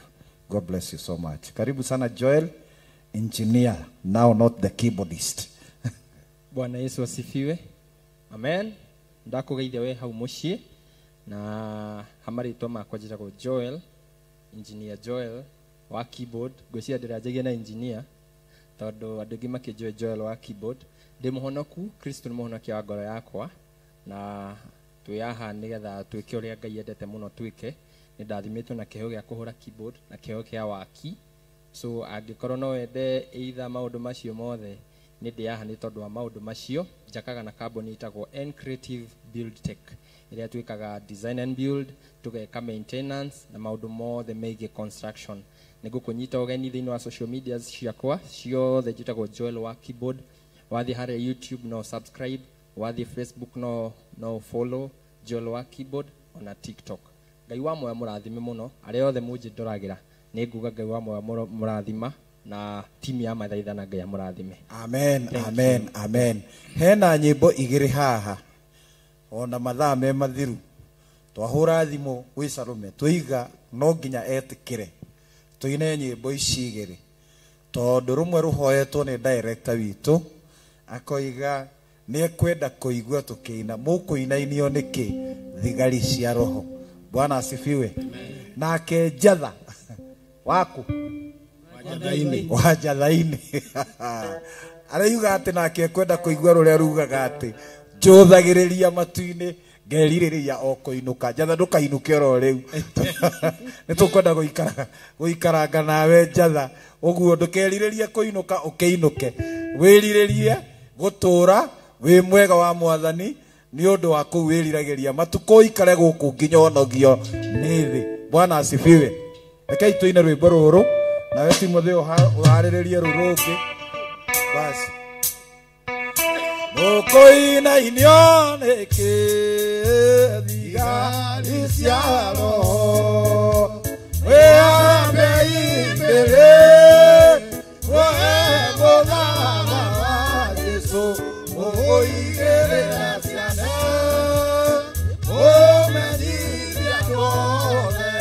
God bless you so much. Karibu sana Joel, engineer, now not the keyboardist. Bwana Yesu asifiwe. Amen. Ndakugeithia we hau muciĩ na hamarĩtwa makwa njĩtagwo Joel, engineer Joel wa keyboard. Ngwĩciria ndĩranjagia na engineer tondũ andũ aingĩ makĩnjũĩ Joel wa keyboard. Ndĩ mũhonoku, Kristo nĩ mũhonokia wa ngoro yakwa na twĩ haha nĩgetha twĩke ũrĩa Ngai endete mũno twĩke. Nĩ ndathimĩtwo na kĩheo gĩa kũhũra keyboard na kĩheo kĩa waki. So angĩkorwo no wende either maũndũ macio mothe, nĩ ndĩ haha nĩ tondũ wa maũndũ macio. Njakaga na kambuni ĩtagwo N Creative Build Tech ĩrĩa twĩkaga design and build, tũgeka maintenance na maũndũ mothe megiĩ construction. Nĩ ngũkũnyita ũgeni thĩinĩ wa social media ciakwa ciothe, njĩtagwo Joel wa keyboard. Wathiĩ harĩa YouTube no subscribe, wathiĩ Facebook no follow Joel wa keyboard, ona TikTok. Ngai wa moyo mũrathime mũno, arĩa othe mũnjĩndoragĩra nĩ nguga Ngai wa moyo mũrathima na timu ya mathaithana Ngai amũrathime. Amen. Thank amen you. Amen. Hena nyĩmbo igĩrĩ haha ona mathaa me mathiru twahũra thimũ gwĩ Salome tũiga no nginya etĩkĩre tũine nyĩmbo ici igĩrĩ tondũ rũmwe rũhoetwo nĩ director witũ akoiga nĩ ekwenda kũigua tũkĩina mũkũinainio nĩkĩ thigari cia roho. Bwana asifiwe. Nake Njatha waku wa Njatha-inĩ arauga atĩ nake ekwenda kũigua rũrĩa rugaga atĩ njũthagĩrĩria matu-inĩ ngerirĩria o kũinũka. Njatha ndũkainũke oro rĩu, nĩ tũkwenda gũikaranga nawe Njatha, ũguo ndũkerirĩrie kũinũka ũkĩinũke, wĩrirĩrie gũtũra wĩ mwega wa Mwathani nĩ ũndũ wa kũu wĩriragĩria matukũ ũikare gũkũ nginya onogio nĩ thĩ. Bwana asifiwe. Rekei tũine rwĩmbo rũrũ nawe Timothy ũharĩrĩrie rũrũ rũngĩ. Basi mũkũinainio nĩkĩ thigari cia roho wĩambe imbere woe mũthama wa Jesũ mũigĩrĩra ciana ũmenyithie andũ othe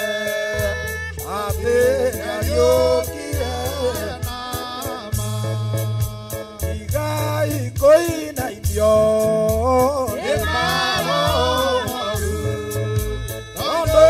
atĩ nĩariũkire nama. Tigai kũinainio nĩ maroho moru tondũ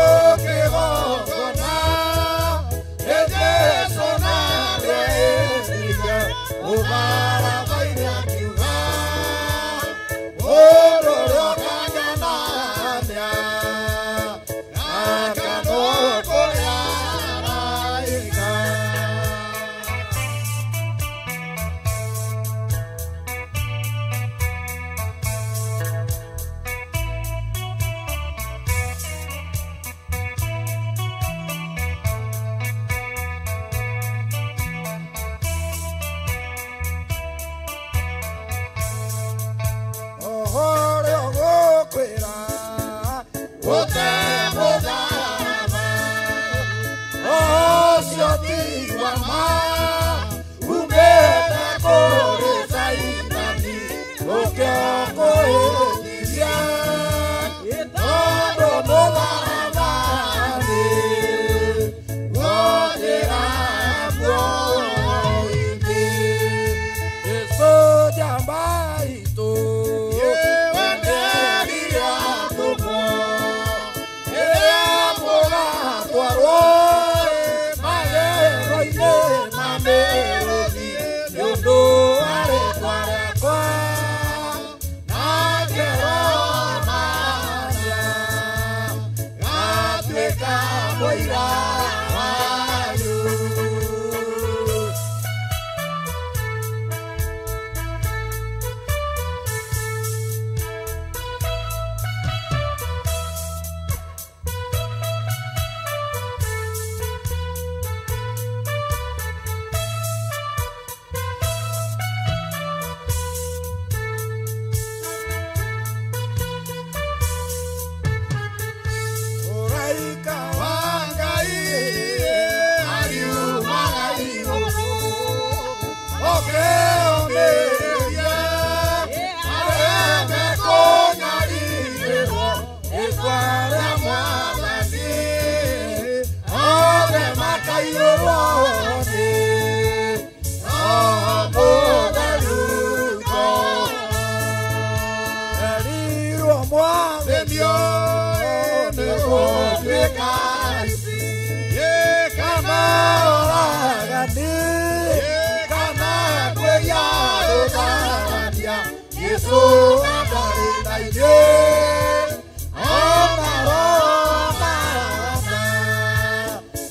ndarĩ na ithuĩ ona Roho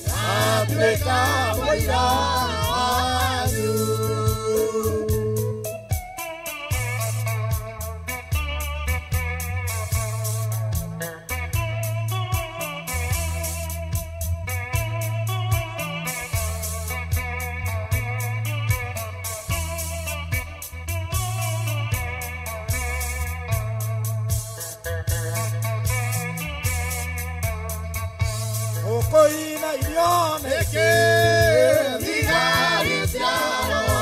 ngatuĩka mũira wanyu. Ũkũina irio nĩkĩ thigari cia Roho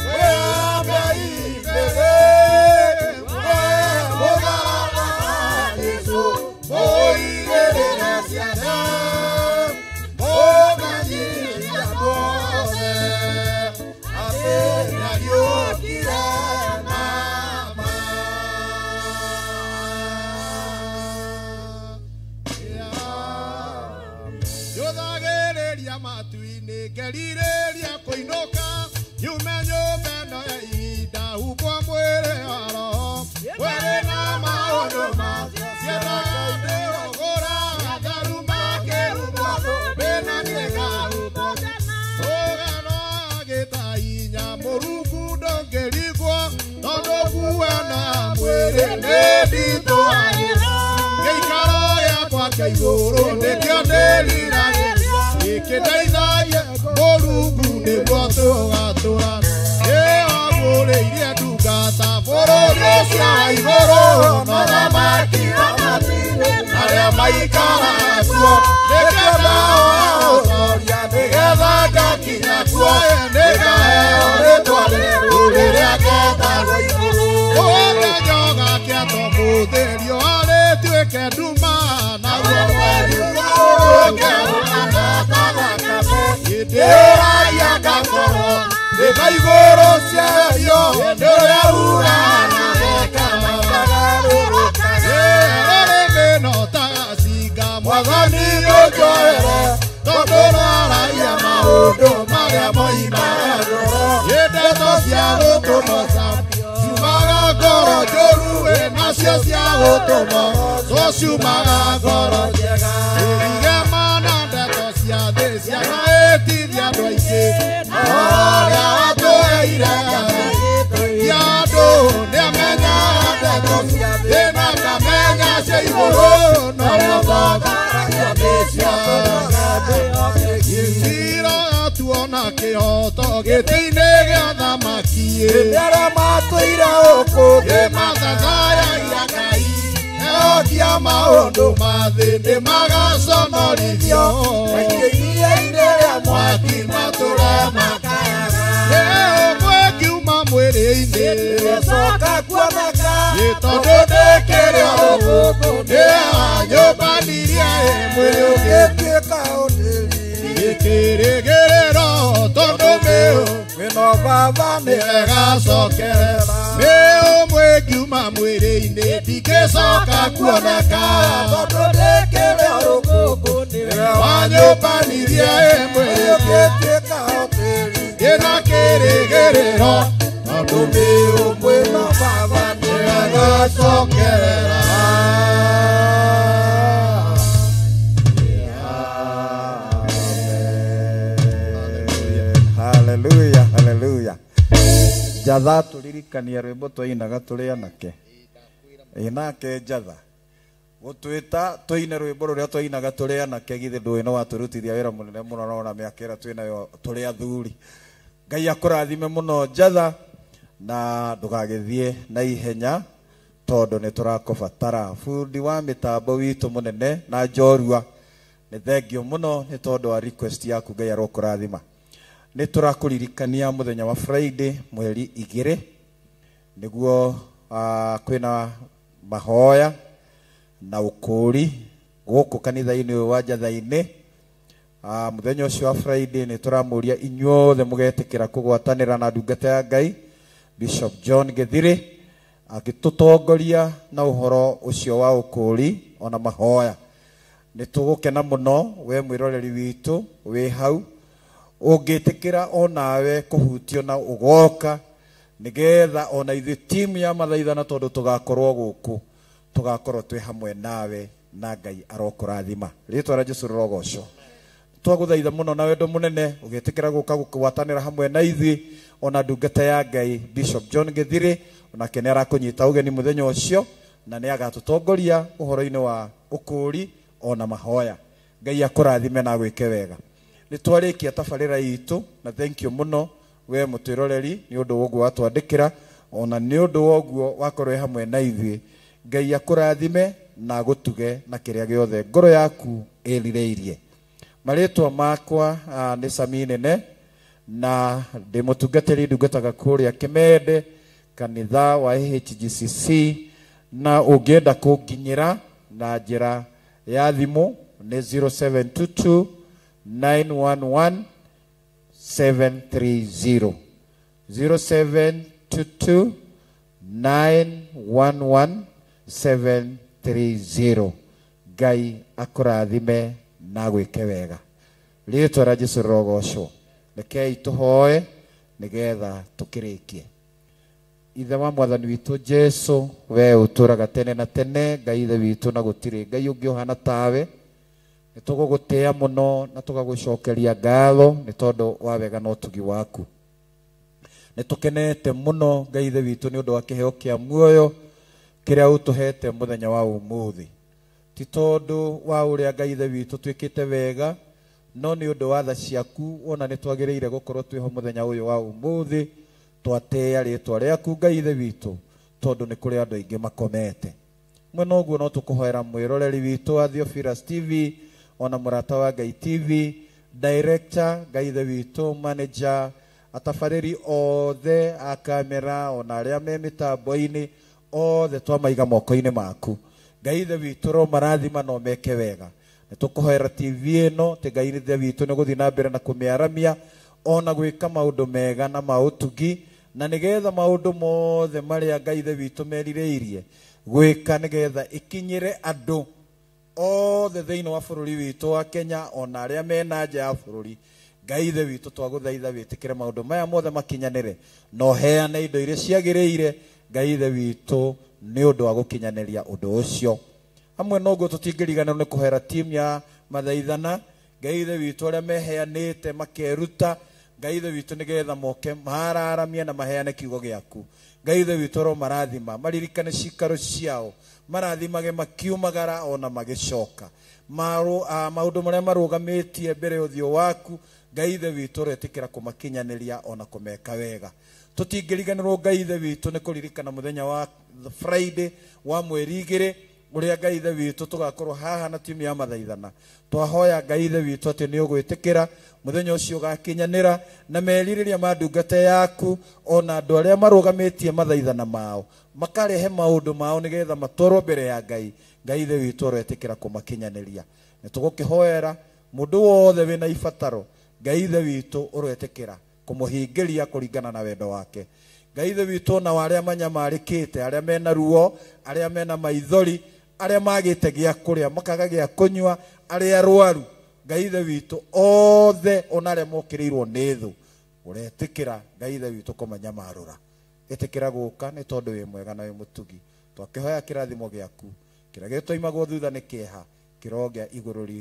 wĩambe imbere we mũtharaba wa Jesũ mũigĩrĩre ciana mũmenyithie andũ othe atĩ nĩariũkire na ma. Njũthagĩrĩria matu-inĩ ngerirĩria kũinũka nyume nyũmba ĩno ya ihinda humbwo mwĩrĩ wa roho wĩrĩ na maũndũ macio ciendaga ndĩrogũra atharu makĩhumbwo thũmbĩ na niĩ ngahumbwo rũgano agĩtahinya mũrungu ndũngĩringwo tondũ nguo ĩno ya mwĩrĩ nĩ nditũ gĩikaro gĩakwa kĩa igũrũ nĩkĩo ndĩriragĩria gĩkĩndeithagia mũrungu nĩguo tũgatũra nĩwagũrĩirie ndungata bũrũri ũcio wa igũrũ na thamaki wa matu-inĩ arĩa maikaraga kuo nĩkĩo ndahoya nĩgetha ngakinya kuo nĩngaheo rĩtwa rĩerũ rĩrĩa ngetagwo igũrũ. Mũthenya ũgakĩa mũthĩrio arĩtuĩke nduma naguo mweri ũke ũkaheta thakame hĩndĩ ĩraia ngakorwo ndĩ na igũrũ ciario hĩndĩ ũrĩa huraga rũrĩmĩ no ta gacinga mwathani ũnjohere tondũ rwaragia maũndũ marĩa moimaga ngoro ndeto cia gũtũmwo ciumaga ngoro njũru nacio cia gũtũmwo ciumaga ngoro njega igema na ndeto cia thĩ cianaĩtithia andũ aingĩ ũrĩa watũheire cia andũ nĩamenyaga ndeto cia thĩ na akamenya cia igũrũ no mũtongoragia nĩcio gĩciro tuona kĩhoto gĩtĩ-inĩ gĩa thamaki arĩa matũire gũkũ mathathayagia Ngai ehokia maũndũ ma thĩ nĩmagaconorithio maingĩ iria-inĩ rĩa mwaki matũre makayaga ũmwe ngiuma mwĩrĩ-inĩ ndĩcoka kuoneka tondũ ndĩkĩrĩ o gũkũ nĩwanyũmbanirie mwĩrĩ ũgĩtuĩka ũtheri gĩkĩrĩgĩrĩro tondũ mĩũ wĩno baba nĩagacokerera mĩũmwe ngiuma mwĩrĩ-inĩ ndingĩcoka kuoneka tondũ ndĩkĩrĩ o gũkũ nĩwanyũmbanirie mwĩrĩ ũgĩtuĩka ũtheri ndĩna kĩrĩgĩrĩro tondũ mĩũmwe no baba nĩagacokerera. Hallelujah, hallelujah. Njatha tũririkanie rwĩmbo twainaga tũrĩ anake. Ĩ nake njatha gũtwĩta tũine rwĩmbo rũrĩa twainaga tũrĩ anake githĩ ndũĩ no watũrutithia wĩra mũnene mũno no ona mĩaka ĩrĩa twĩnayo tũrĩ athuri. Ngai akũrathime mũno njatha na ndũgagĩthiĩ na ihenya tondũ nĩ tũrakũbatara. Bundi wa mĩtambo witũ mũnene na njorua nĩ thengio mũno nĩ tondũ wa request yaku Ngai arokũrathima. Nĩ tũrakũririkania mũthenya wa Friday mweri 2 nĩguo kwĩna mahoya na ũkũũri gũkũ kanitha-inĩ ũyũ wa Njatha-inĩ. Mũthenya ũcio wa Friday nĩ tũramũria inyuothe mũgetĩkĩra kũgwatanĩra na ndungata ya Ngai Bishop John Githiri agĩtũtongoria na ũhoro ũcio wa ũkũũri ona mahoya. Nĩ tũgũkena mũno we mwĩroreri witũ wĩ hau ũngĩtĩkĩra onawe kũhutio na ũgoka Nigetha ona ithuĩ timu ya mathaithana tondũ tũgakorwo gũkũ tũgakorwo twĩ hamwe nawe na Ngai arokũrathima. Rĩtwa rĩa Jesũ rĩrogocwo. Twagũthaitha mũno na wendo mũnene ũgĩtĩkĩra gũka gũkwatanĩra hamwe na ithuĩ ona ndungata ya Ngai Bishop John Githiri onake nĩ arakũnyita ũgeni mũthenya ũcio na nĩ agatũtongoria ũhoro-inĩ wa ũkũũri ona mahoya. Ngai akũrathime na agwĩke wega. Nĩ twarĩkia tabarĩra itũ na thank you mũno we mũtwĩroreri nĩ ũndũ wa ũguo watwandĩkĩra ona nĩ ũndũ wa ũguo wakorwo wĩ hamwe na ithuĩ. Ngai akũrathime na agũtuge na kĩrĩa gĩothe ngoro yaku ĩrirĩirie. Marĩtwa makwa nĩ Sami Nene na ndĩ mũtungatĩri ndungataga kũrĩa Kĩmende kanitha wa HGCC na ũngĩenda kũnginyĩra na njĩra ya thimũ nĩ 0722 911 730 0722 911 730. Ngai akũrathime na agwĩke wega. Rĩtwa rĩa Jesũ rĩrogocwo. Rekei tũhoe nĩgetha tũkĩrĩkie. Ithe wa Mwathani witũ Jesũ, we ũtũũraga tene na tene, Ngai Ithe witũ na gũtirĩ Ngai ũngĩ ũhana tawe. Nĩ tũgũgũtĩĩa mũno na tũgagũcokeria ngatho nĩ tondũ wa wega na ũtugi waku. Nĩ tũkenete mũno Ngai Ithe witũ nĩ ũndũ wa kĩheo kĩa muoyo kĩrĩa ũtũhete mũthenya wa ũmũthĩ. Ti tondũ wa ũrĩa Ngai Ithe witũ twĩkĩte wega, no nĩ ũndũ wa tha ciaku ona nĩ twagĩrĩire gũkorwo twĩho mũthenya ũyũ wa ũmũthĩ twatĩĩa rĩtwa rĩaku Ngai Ithe witũ tondũ nĩ kũrĩ andũ aingĩ makomete. Mwena ũguo no tũkũhoera mwĩroreri witũ wa Theophilus TV ona mũrata wa Ngai TV, director Ngai Ithe witũ, manager, atabarĩri othe a kamera ona arĩa me mĩtambo-inĩ othe twamaiga moko-inĩ maku. Ngai Ithe witũ ro marathima no meke wega. Nĩ tũkũhoera TV ĩno tĩ Ngai Ithe witũ nĩ gũthiĩ na mbere na kũmĩaramia ona gwĩka maũndũ mega na ma ũtugi na nĩgetha maũndũ mothe marĩa Ngai Ithe witũ merirĩirie gwĩka nĩgetha ĩkinyĩre andũ othe thĩinĩ wa bũrũri witũ wa Kenya ona arĩa mena nja ya bũrũri. Ngai Ithe witũ twagũthaitha wĩtĩkĩre maũndũ maya mothe makinyanĩre na ũheane indo iria ciagĩrĩire Ngai Ithe witũ nĩ ũndũ wa gũkinyanĩria ũndũ ũcio. Hamwe na ũguo tũtingĩriganĩrwo nĩ kũhera timu ya mathaithana Ngai Ithe witũ arĩa meheanĩte makeruta Ngai Ithe witũ nĩgetha moke mararamie na maheane kiugo gĩaku. Ngai Ithe witũ ro marathima maririkane cikaro ciao marathimage makiumagara ona magĩcoka maũndũ marĩa marũgamĩtie mbere ũthiũ waku Ngai Ithe witũ ũretĩkĩra kũmakinyanĩria ona kũmeka wega. Tũtingĩriganĩrwo Ngai Ithe witũ nĩ kũririkana mũthenya wa Friday wa mweri 2 ũrĩa Ngai Ithe witũ tũgakorwo haha na timu ya mathaithana. Twahoya Ngai Ithe witũ atĩ nĩ ũgwĩtĩkĩra mũthenya ũcio ũgakinyanĩra na merirĩria ma ndungata yaku ona andũ arĩa marũgamĩtie mathaithana mao makarehe maũndũ mao nĩgetha matwarwo mbere ya Ngai. Ngai Ithe witũ ũretĩkĩra kũmakinyanĩria. Nĩ tũgũkĩhoera mũndũ wothe wĩna ibataro Ngai Ithe witũ ũretĩkĩra kũmũhingĩria kũringana na wendo wake. Ngai Ithe witũ ona arĩa manyamarĩkĩte, arĩa mena ruo, arĩa mena maithori, arĩa magĩte gĩa kũrĩa makaga gĩa kũnyua, arĩa arwaru, Ngai Ithe witũ othe ona arĩa mokĩrĩirwo nĩ thũ ũretĩkĩra Ngai Ithe witũ kũmanyamarũra. Ĩtĩkĩra gũka nĩ tondũ wĩ mwega na wĩ mũtugi. Twakĩhoya kĩrathimo gĩaku kĩrĩa gĩtoimagwo thutha nĩ kĩeha kĩrogĩa igũrũ ritũ.